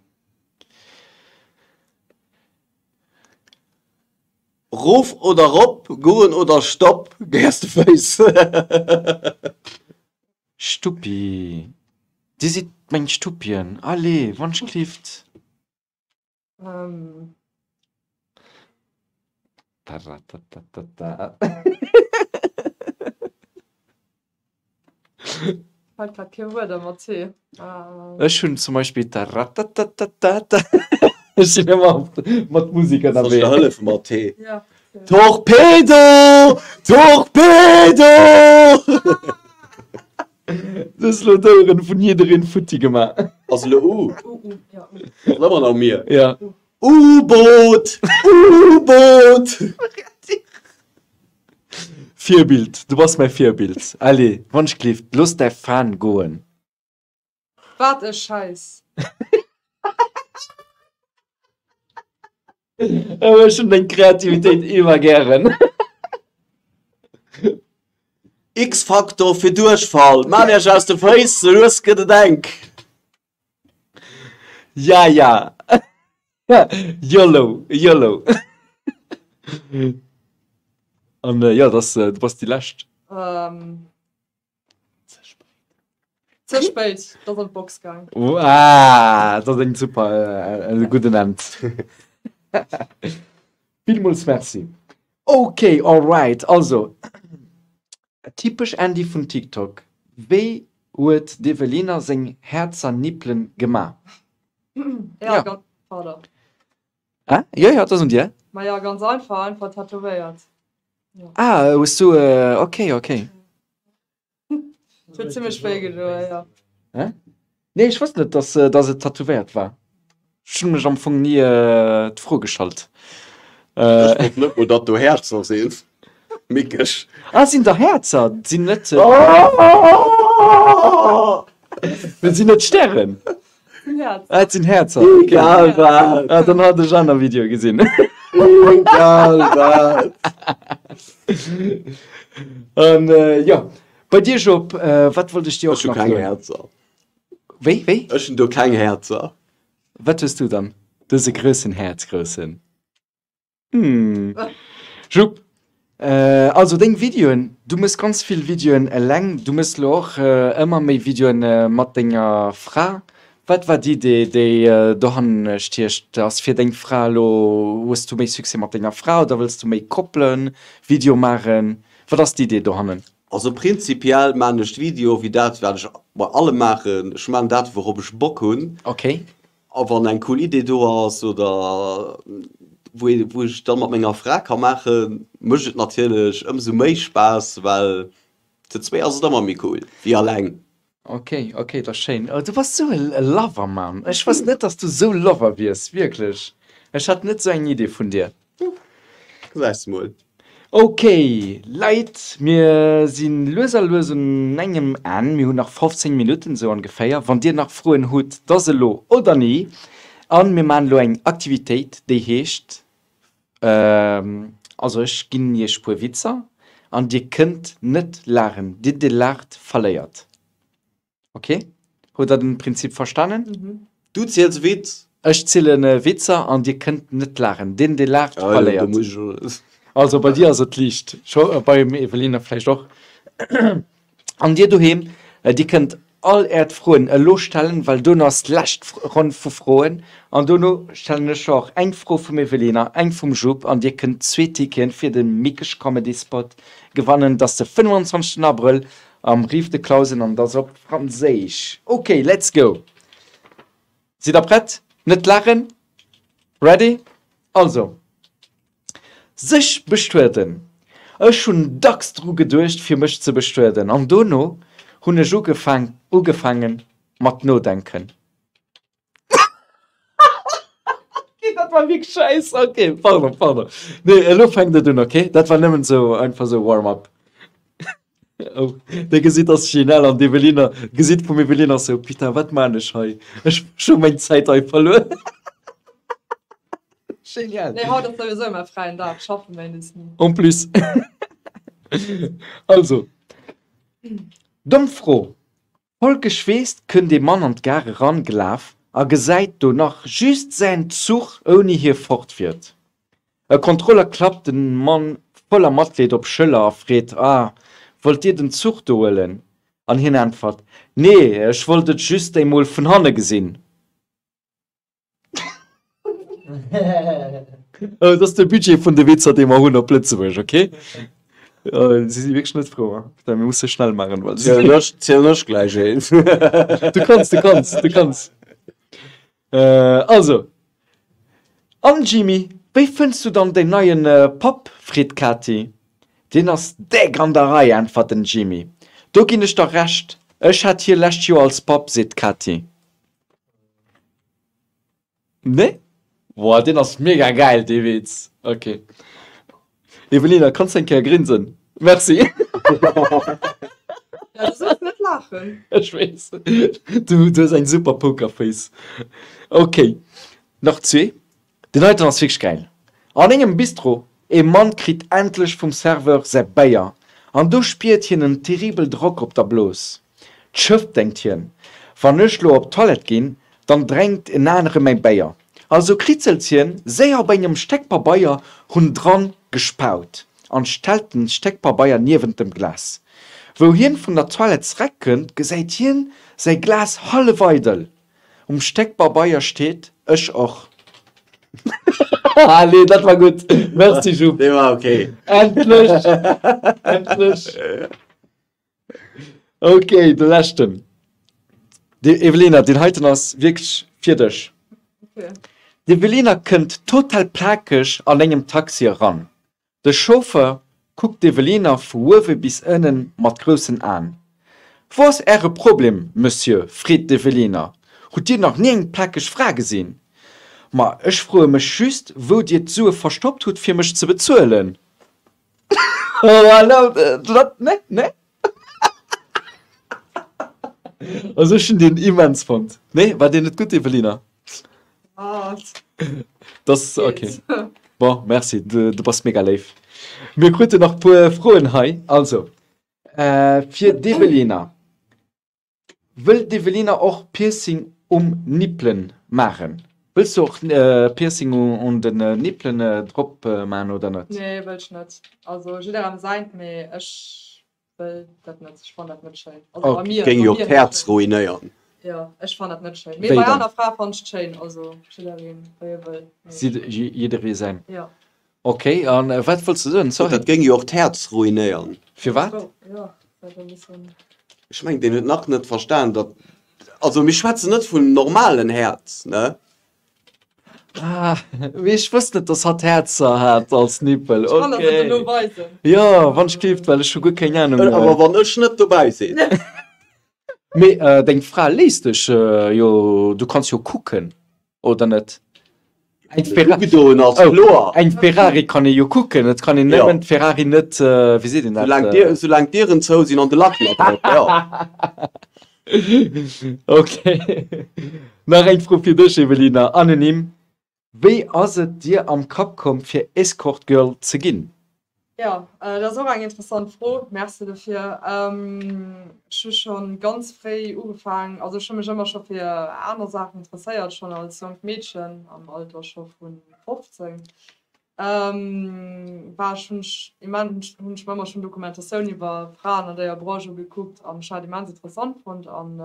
Rof oder rop, goen oder stopp, gehéiers de Féiss. Stuppi. Dir sidd meng Stuppien. Allez, Wonschklift. Ähm. Taratatata. Fällt grad kee Wuert an mat T. Ech hunn zum Beispill Taratatatata. Ech sinn ëmmer mat Musek Soll ech ënnerwee. der hëllefe mat T? Ja. Torpedo! Torpedo! Du hues elo d'Oueren vun jiddereen futti gemaach. Ass elo U? U, U, ja, U. Ass ëmmer nach mir. Ja. U-Boot! U-Boot! Virbild, du bass mäi Virbild. Allez, wannschgelift, looss däi Fan goen. Wat e Schäiss! Oh, ech hunn deng Kreativitéit iwwer gären. X-Faktor fir Duerchfall, Maacht Iech aus de Féiss, sou lues gëtt et enk. Ja, ja. Yolo, yolo. An jo, dass, du bass déi Lescht. Ze spéit. Ze spéit, dat ass an d'Box gaang. Ah, dat ass eng super, e gudden End. Villmools Merci. Ok, alright, also typesch Andy vun TikTok, wéi huet d'Evelina seng Häerzer-Nippelen gema? Ja, ganz, pardon. Ah, jo, jo, dat ass un dir. Maja, ganz einfach, einfach tätowéiert. Ah, hues du, ok, ok. Et huet zimmlech wéi gedoen, jo. Hä? Nee, ech wosst net, dass, dass et tätowéiert war. Ech hunn mech am Fong ni d'Fro gestallt. Ech wosst net mol, datt do Häerzer sinn, Mikesch. Ah, sinn der Häerzer? Sinn net. Sinn net Stären? Ah, et sinn Häerzer. Egal wat. Ah, dann hat ech aner Videoe gesinn. Egal wat. An jo, bei dir Job, wat wollt ech dir och Ech hu nach keng soen? Häerzer. Wéi, wéi? Ech hunn do keng Häerzer. Wat hues du dann? Du hues e groussen Häerz, groussen. Hm. Jupp. Also deng Videoen, du mëss ganz vill Videoen eleng, du mëss lo och ëmmer méi Videoen mat denger Fra. Wat war d'Idee déi dohannescht hierscht? Ass fir deng Fra elo, hues du méi Succès mat denger Fra oder wëlls du méi Koppelen Video maachen? Wat ass d'Idee dohannen? Also prinzipiell maan ech d'Video wéi dat wat ech bei allem maachen, ech maan dat wourop ech Bock hunn. Okay. A wann eng cool Idee do ass oder wou ee wou ech dann mat menger Fra ka maachen, mécht et natierlech ëmsou méi Spaass, well zu zwee ass et ëmmer méi cool wéi alleng. Ok, ok, dat ass schéin. Oh, du bass sou e Lover man. Ech wosst net, dass du sou Lover wiers, wierklech. Ech hat net sou eng Idee vun dir. Gesäis de mol. Ok Leit, mir si lues a lues un engem Enn. Mir hunn nach 15 Minutten esou ongeféier. Wann dir nach Froen hutt, da ass elo oder ni. A mir maachen elo eng Aktivitéit, déi heescht, also ech ginn iech puer Witzer an dir kënnt net laachen. Dir, dir laacht, verléiert. Ok, hutt der den Prinzip verstanen? Du ziels e Witz. Ech zielen Witzer an dir kënnt net laachen. Deen dee laacht verléiert. Also bei dir ass et liicht, beim Evelina vläicht och. An dir doheem, dir kënnt all äert Froen elo stellen, well dono ass d'lescht Ronn vu Froen. An dono stellen ech och eng Fro vum Evelina, eng vum Jupp an dir kënnt zwee Ticketen fir de Mikesch Comedy Spot gewannen. Et ass de 25 Abrëll Am Rive de Clausen an dass op Franséisch. Ok, let's go! Sidd der prett? Net laachen! Ready? Also, Sech bestueden. Ech hunn dacks dru geduecht fir mech ze bestueden an dono hunn ech ugefaangen mat nodenken. Okay, dat war wierklech scheiss. Okay, pardon, pardon. Nee, elo fänkt et un, okay? Dat war nëmmen sou einfach sou Warm-up. Oh, de Gesiit ass genial an d'Evelina, d'Gesiit vum Evelina ass sou, Putain, wat maan ech hei? Ech hu meng Zäit hei verluer. Genial. Nee, haut ass souwisou mäi fräien Dag, ech schaffen méindes ni. En plus. Also, domm Fro, Voll geschweesst kënnt ee Mann an d'Gare eran gelaf a gesäit do nach just säin Zuch ouni hie fortfiert. E Kontroller klappt de Mann voller Matleed op Schëller a freet, Ah, wollt Dir den Zuch do huelen? An hien äntwert, Nee, ech wollt et just eemol vun hanne gesinn. Dat ass de Budget vun de Witzer, dee mer hunn op Lëtzebuerg, ok? Si si wierklech net frou, hein? Putain, mir musse schnell maachen, well. Zielen ech, zielen ech gläich een. Du kanns, du kanns, du kanns. Also, An Jimmy, wéi fënns du dann däin neien Papp? freet d'Katy. Deen ass déck an der Rei, äntwert den Jimmy. Do ginn ech der Recht. Ech hat hie lescht Joer als Papp, seet d'Katy. Nee? Boah, deen ass mega gäil, dee Witz. Ok. Evelina, kanns de eng Kéier grinsen? Merci. Ja, du solls net laachen. Ech weess. Du, du hues eng super Pokerface. Ok, nach zwee. Deen heiten ass wierklech gäil. An engem Bistro, ee Mann kritt endlech vum Serveur säi Béier an do spiert hien en terribel Drock op der Blos. D'Schëff, denkt hien, wann ech lo op d'Toilette ginn, dann drenkt en anere mäi Béier. Also kritzelt hien séier op engem Steck Pabeier hun dran gespaut an stellt den Steck Pabeier niewent dem Glas. Wou hien vun der Toilette zreck kënnt, gesäit hien säi Glas hallef eidel. Um Steck Pabeier steet, Ech och. Allez, dat war gutt. Merci Jupp. Dee war okay. Endlech! Endlech! Ok, de leschten. De Evelina, deen heiten ass wierklech fir dech. Okay. D'Evelina kënnt total plakeg an engem Taxi eran. De Chauffeur kuckt d'Evelina vu uewe bis ënnen mat groussen Aen. Wou ass Äre Problem, Monsieur? freet d'Evelina. Hutt Dir nach ni eng plakeg Fra gesinn? Ma ech froe mech just, wou Dir d'Sue verstoppt hutt, fir mech ze bezuelen. Ne ne Also ech hunn deen immens fonnt. Nee, war deen net gutt, Evelina? Das okay. Bon, merci, du, du bass mega léif. Mir kruten nach puer Froen hei. Also, äh, fir d'Evelina. Wëll d'Evelina och Piercing um Nippelen maachen? Wëlls du och Piercing un den Nippelen drop maachen oder net? Nee wëll ech net. Also jidderem säint, mee ech wëll dat net. Ech fannen dat net schéin. Also bei mir, Géing bei jo mir net d'Häerz schéin. ruinéieren. Jo ech fannen dat net schéin. Mee Wéi bei dann? aner Frae fannen ech et schéin. Also jiddereen wéi e wëll. Mee Jidderee säin. Jo. Ok, an wat wollts de soen? Sorry. Dat géing jo och d'Häerz ruinéieren. Firwat? Ech mengen, deen huet nach net verstan, datt, also mir schwätzen net vun normalen Häerz, ne? Ah, mee ech wosst net, datt hatt Häerzer hat als Nippel. Ech kann der se dono weisen. Jo, wann ech géif, well ech hu guer keng Anung. Awer wann ech net dobäi sinn. Mee deng Fra léisst dech jo, du kanns jo kucken, oder net? Eng Ferrari, oh, eng Ferrari kann ee jo kucken, et kann een nëmmen d'Ferrari net, wéi seet een dat? Soulaang d'Dieren zou sinn an de Lack net drop, jo. Ok, nach eng Fro fir dech, Evelina, anonym, Wéi ass et dir am Kapp komm fir Escort Girl ze ginn? Jo, dat ass och eng interessant Fro, merci dofir. Ech hu scho ganz fréi ugefaang, also ech hu mech ëmmer scho fir aner Saachen interesséiert, schonn als jonkt Meedchen am Alter scho vu 15 war ech, hunn ech immens, hunn ech mer ëmmer schonn Dokumentatioun iwwer Fraen an deeër Branche ugekuckt an ech hat immens interessant fonnt an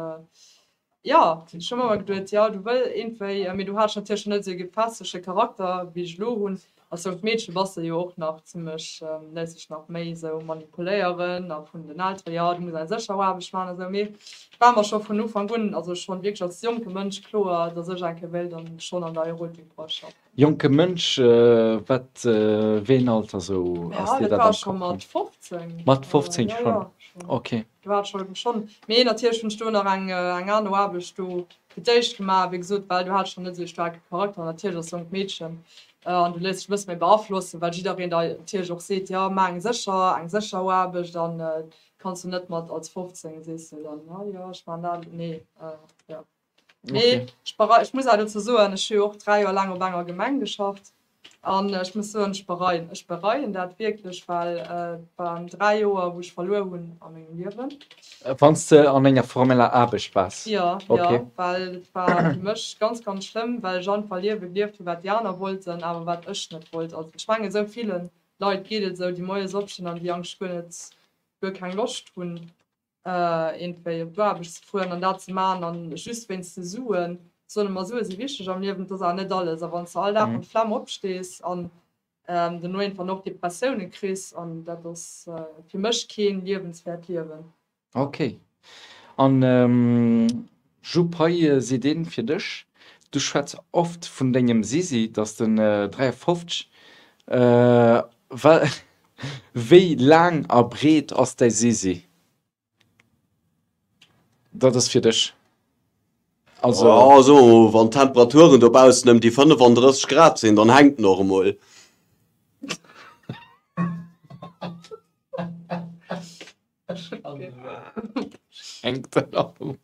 Jo, ech hu mer ëmmer geduet, jo, du wëll iergendwéi, mee du hat ech natierlech net esou e gefestegte Charakter, wéi ech elo hunn. Als jonkt Meedche bass de jo och nach zimmlech, léiss dech nach méi esou manipuléieren a vun den Elteren, jo, du muss eng sécher Aarbecht maachen a sou. Mee et war mer scho vun Ufank un, also schonn wierklech als jonke Mënsch kloer, dass ech eng Kéier wéilt an schonn an der Erotikbranche schaffen. Jonke Mënsch, wat, wéi een Alter sou ass dir dat dat war am scho Kapp mat komm? 15. Mat 15 Jo, schonn, jo, schonn. ok. Do war et scho schonn. Mee natierlech hunn ech do nach eng eng aner Aarbecht do fir d'éischt gemaach, wéi gesot, well do hat ech nach net esou ee staarke Charakter. Natierlech als jonkt Meedchen an du léiss dech e bësse méi beaflossen, well jiddereen der natierlech och seet, jo, maach eng sécher, eng sécher Aarbecht an kanns du net mat als 15 sees du dann, ah jo, ech maachen dat, nee, jo. Mee ech berei, ech muss awer dozou soen, ech hu jo och 3 Joer laang op enger Gemeng geschafft an ech muss soen, ech bereien, ech bereien dat wierklech, well et waren 3 Joer, wou ech verluer hunn a mengem Liewen. Wann s de an enger formeller Aarbecht waars? Jo, jo, well et war fir mech ganz, ganz schlëmm, well ech einfach e Liewe gelieft hunn, wat déi aner wollten, awer wat ech net wollt. Also ech mengen, esou ville Leit geet et esou, déi moies opstinn an déi eigentlech guer net, guer keng Loscht hunn, iergendwéi op d'Aarbecht ze fueren an dat ze maachen an just wéinst de Suen. Soen ëmmer, Sue si wichteg am Liewen, et ass awer net alles. A wann s de all Dag mat Flemm opstees an dono iergendwann och Depressioune kriss, an dat ass fir mech keen liewenswäert Liewen. Ok. An Jupp, hei seet een fir dech, du schwätz oft vun dengem Sisi, dass den 53, wa Wéi laang a breet ass däi Sisi? Dat ass fir dech. Also. Also, wann d'Temperaturen dobaussen ëm déi 35 Grad sinn, dann hänkt en och emol. Hänkt en och emol.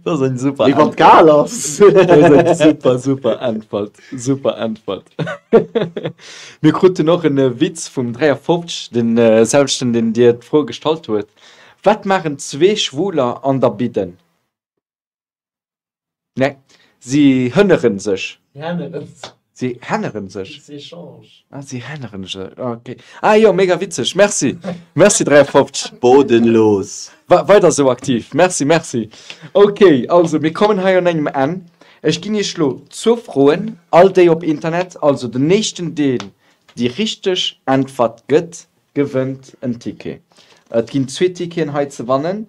Dat ass eng super Mee wann et kal ass. Dat ass eng super, super Äntwert. Super Äntwert. Mir kruten och en Witz vum 53, den selwechten, deen dir d'Fro gestallt huet. Wat maachen zwee Schwuler an der Bidden? Nee, si hënneren sech. Si hänneren sech. Si hänneren sech. S'échange. Ah, si hänneren sech, okay. Ah jo, mega witzeg, merci. Merci 53. Bodenlos. Weider sou aktiv. Merci, merci. Ok, also mir kommen hei un engem Enn. Ech ginn iech lo zwou Froen, all déi op Internet. Also den éischten deen déi richteg Äntwert gëtt, Gewënnt en Ticket. Et ginn zwee Ticketen hei ze wannen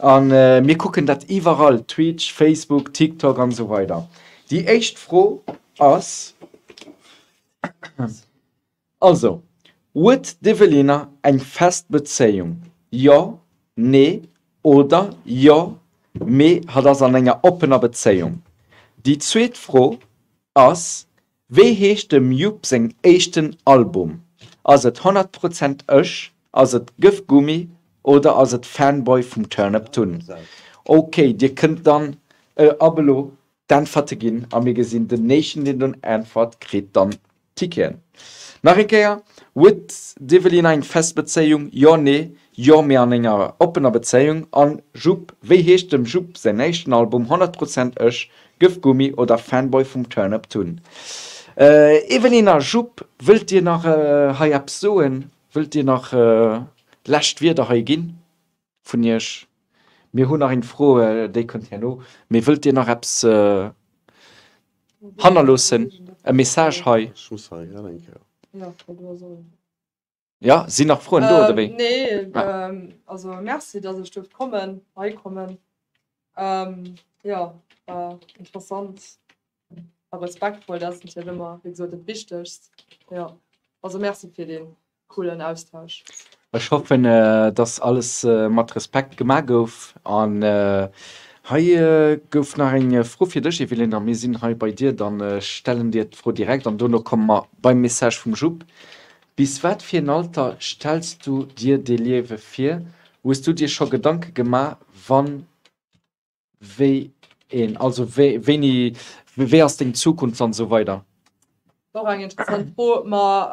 a mir kucken dat iwwerall, Twitch, Facebook, TikTok an esou weider. Déi éischt Fro ass, Also, huet d'Evelina eng fest Bezéiung? Jo, nee oder jo, mee hatt ass an enger oppener Bezéiung. Déi zweet Fro ass, Wéi heescht dem Jupp seng éischten Album? Ass et 100 Prozent ech, ass et Gëff Gummi oder ass et Fanboy vum Turn Up Tun? Ok, dir kënnt dann ab elo d'Äntwerte ginn a mir gesinn den éischten deen don äntwert kritt dann Ticketen. Nach eng Kéier, Huet d'Evelina eng fest Bezéiung? Jo, nee, jo mee an enger oppener Bezéiung. An Jupp, wéi heescht dem Jupp säin éischten Album? 100 Prozent ech, Gëff Gummi oder Fanboy vum Turn Up Tun. Evelyne a Jupp, wëllt dir nach hei eppes soen? Wëllt dir nach lescht Wierder hei ginn vun iech? Mir hunn nach eng Fro, déi kënnt herno. Mee wëllt dir nach eppes hannerloossen, e Message hei? Ech muss hei grad eng Kéier. Jo, sinn nach Froen do oder wéi? Nee, also merci, dass ech duerft kommen, hei kommen. Jo, war interessant a respektvoll, dat ass natierlech ëmmer, wéi gesot, dat Wichtegst. Jo, also merci fir dee coolen Austausch. Ech hoffen, dass alles mat Respekt gemaach gouf. An hei gouf nach eng Fro fir dech, Evelyne, a mir sinn hei bei dir, dann stellen dir d'Fro direkt an dono komme mer beim Message vum Jupp. Bis wat fir en Alter stells du dir dee Liewe vir? Hues du dir scho Gedanke gemaach, wann, wéi een, also wéini, wéi ass deng Zukunft an esou weider? Och eng interessant Fro. Ma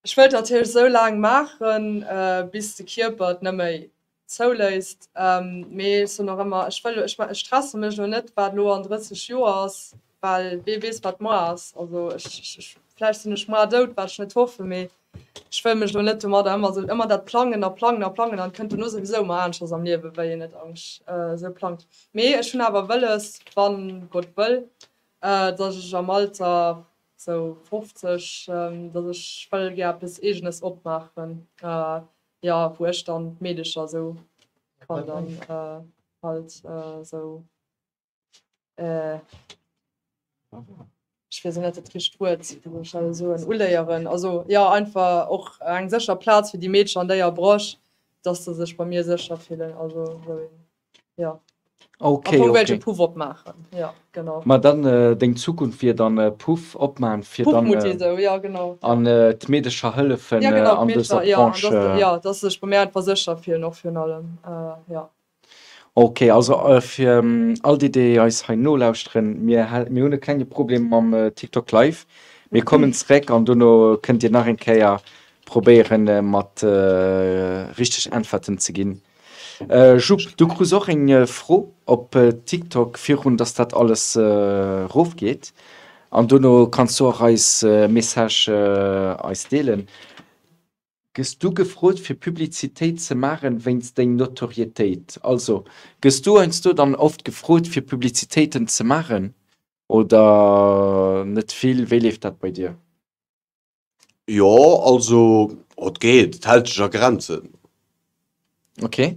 ech wëllt natierlech esou laang maachen, bis de Kierper et net méi zouléisst. Mee ech soen och ëmmer, ech wëll, ech ech stresse mech elo net, wat elo an 30 Joer ass, well wee weess, wat moar ass. Also ech, ech, vläicht sinn ech moar dout, wat ech net hoffen, mee ech wëll mech elo net domadder ëmmer esou, ëmmer dat plangen a plangen a plangen an et kënnt dono souwisou ëmmer aneschters am Liewe wéi een et eigentlech esou plangt. Mee ech hunn awer wëlles, wann Gott wëll, datt ech am Alter sou 50, datt ech wëll gär eppes Eegenes opmaachen. Jo, wou ech dann d'Meedecher sou kann dann halt sou, ech weess och net dat richtegt Wuert, wéi soll ech dat soen, uléieren. Also jo, einfach och eng sécher Plaz fir déi Meedcher an déier Branche, dass se sech bei mir sécher fillen. Also sou een Ja. Okay, Am Fong okay. Puff opmaachen. Ja, genau. Ma dann äh, deng Zukunft wier dann äh, Puff opmachen fir dann Puffmutti äh, sou, ja genau. an äh, d'Meedecher hëllefen Ja, genau, äh, an dëser d'Meedecher, ja, an Branche. dass, Äh. ja, dass se sech bei mir einfach sécher fillen och virun allem. Äh, ja. Okay, also äh, fir ähm, all déi, déi eis hei nolauschteren, mir, hal- mir hunn e klenge Problem mam äh, TikTok Live. Mir kommen zeréck an dono kënnt Dir nach eng Kéier probéieren äh, mat äh, richteg Äntwerten ze ginn. Jupp, du krus och eng Fro op TikTok virun dass dat alles rof geet an dono kanns du och eis Message eis deelen. Gëss du gefrot fir Publizitéit ze maachen wéinst deng Notorietéit? Also gëss du heiansdo dann oft gefrot fir Publizitéiten ze maachen oder net vill? Wéi leeft dat bei dir? Jo, also et geet, et hält sech a Grenzen. Ok.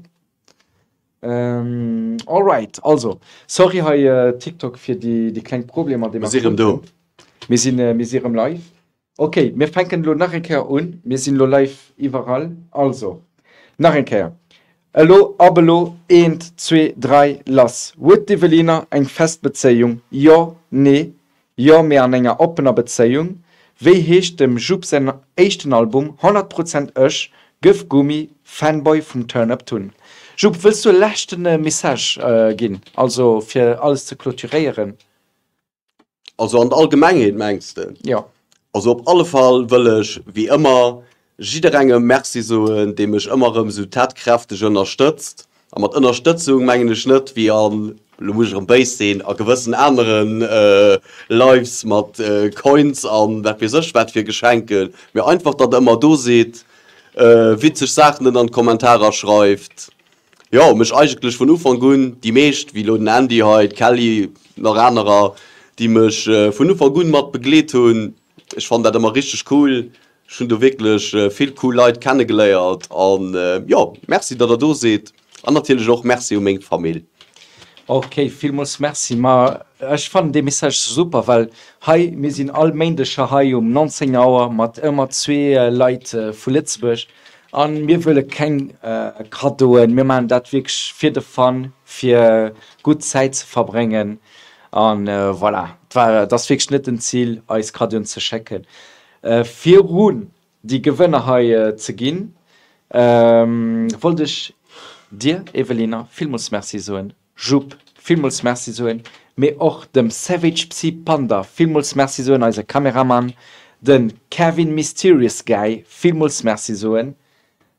Ähm, alright, also sorry hei äh, TikTok fir déi, déi kleng Problemer, déi Mir si rëm do. Mir sinn, äh, mir si rëm live. Ok, mir fänken elo nach eng Kéier un. Mir sinn elo live iwwerall. Also, nach eng Kéier. Elo, ab elo, eent, zwee, dräi, lass! Huet d'Evelina eng fest Bezéiung? Jo, nee, jo, mee an enger oppener Bezéiung? Wéi heescht dem Jupp säin éischten Album? 100 Prozent ech, Gëff Gummi, Fanboy vum Turn Up Tun. Jupp, wëlls du e leschte Message ginn, also fir alles ze clôturéieren? Also an der Allgemengheet mengs de? Jo. Also op alle Fall wëll ech wéi ëmmer jidderengem Merci soen, dee mech ëmmer erëm esou tatkräfteg ënnerstëtzt. A mat Ënnerstëtzung mengen ech net wéi an, elo muss ech erëm béis sinn, a gewëssen aneren Lives mat Coins an wat weess ech wat fir Geschenken, mee einfach datt der ëmmer do sidd, witzeg Saachen ënner an d'Kommentarer schreift. Jo, mech eigentlech vun Ufank un, déi meescht, wéi elo den Andy hei, d'Kelly, nach anerer, déi mech vun Ufank un mat begleet hunn. Ech fannen dat ëmmer richteg cool. Ech hunn do wierklech vill cool Leit kennegeléiert an jo, Merci datt der do sidd an natierlech och Merci u meng Famill. Ok, villmools Merci. Ma ech fannen dee Message super, well hei, mir sinn all Méindeger hei um 19 Auer mat ëmmer zwee Leit vu Lëtzebuerg An mir wëlle keng Kaddoen, mir maachen dat wierklech fir de Fun, fir gutt Zäit ze verbréngen. An voilà, et war, et ass wierklech net den Zil, eis Kaddoen ze schécken. Virun déi Gewënner hei ze ginn, wollt ech dir, Evelina, villmools Merci soen. Jupp, villmools Merci soen, mee och dem Savage Psy Panda villmools Merci soen, eise Kameramann, de Kevin Mysterious Guy villmools Merci soen,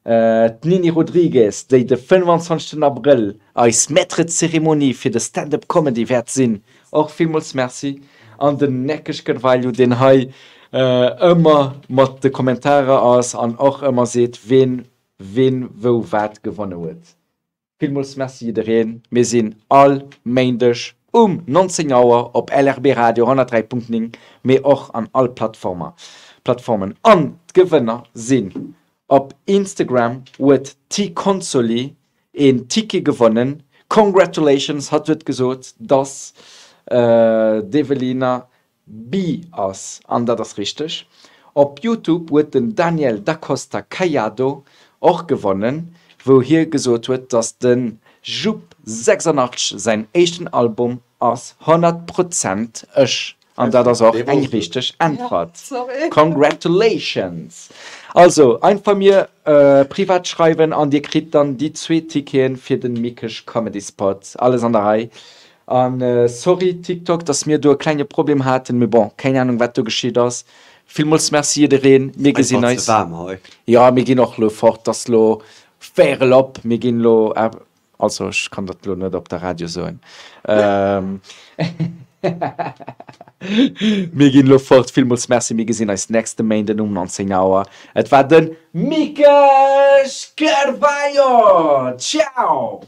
d'Nini Rodrigues, déi de 25 Abrëll eis Maître de cérémonie fir de Stand-Up Comedy wäert sinn, och villmools Merci, an den Nekesch Carvalho, deen hei ëmmer mat de Kommentarer ass an och ëmmer seet, ween ween wou wat gewonne huet. Villmools Merci jiddereen. Mir sinn all Méindeg um 19 Auer op LRB Radio 103.9, mee och an all Plattformer, Plattformen. An d'Gewënner sinn, Op Instagram huet d'T-Consoli een Ticket gewonnen. Congratulations! Hatt huet gesot, dass d'Evelina Bi ass, an dat ass richteg. Op Youtube huet den Daniel Da Costa Caiado och gewonnen, wou hie gesot huet, dass de Jupp 86 säin éischten Album ass 100 Prozent ech, an dat ass och eng richteg Äntwert. Congratulations! Also einfach mir privat schreiwen an dir kritt dann déi zwee Ticketen fir den Mikesch Comedy Spot. Alles an der Rei. An sorry TikTok dass mir do e klenge Problem haten, mee bon, keng Ahnung wat do geschitt ass. Villmools Merci jiddereen, mir gesinn eis. Einfach ze waarm hei. Jo, mir ginn och lo fort, 't ass lo véierel op, mir ginn lo, also ech kann dat lo net op der Radio soen. Mir ginn lo fort, villmools Merci, mir gesinn eis nächste Méinden um 19 Auer. Et war de Mikesch Carvalho! Ciao!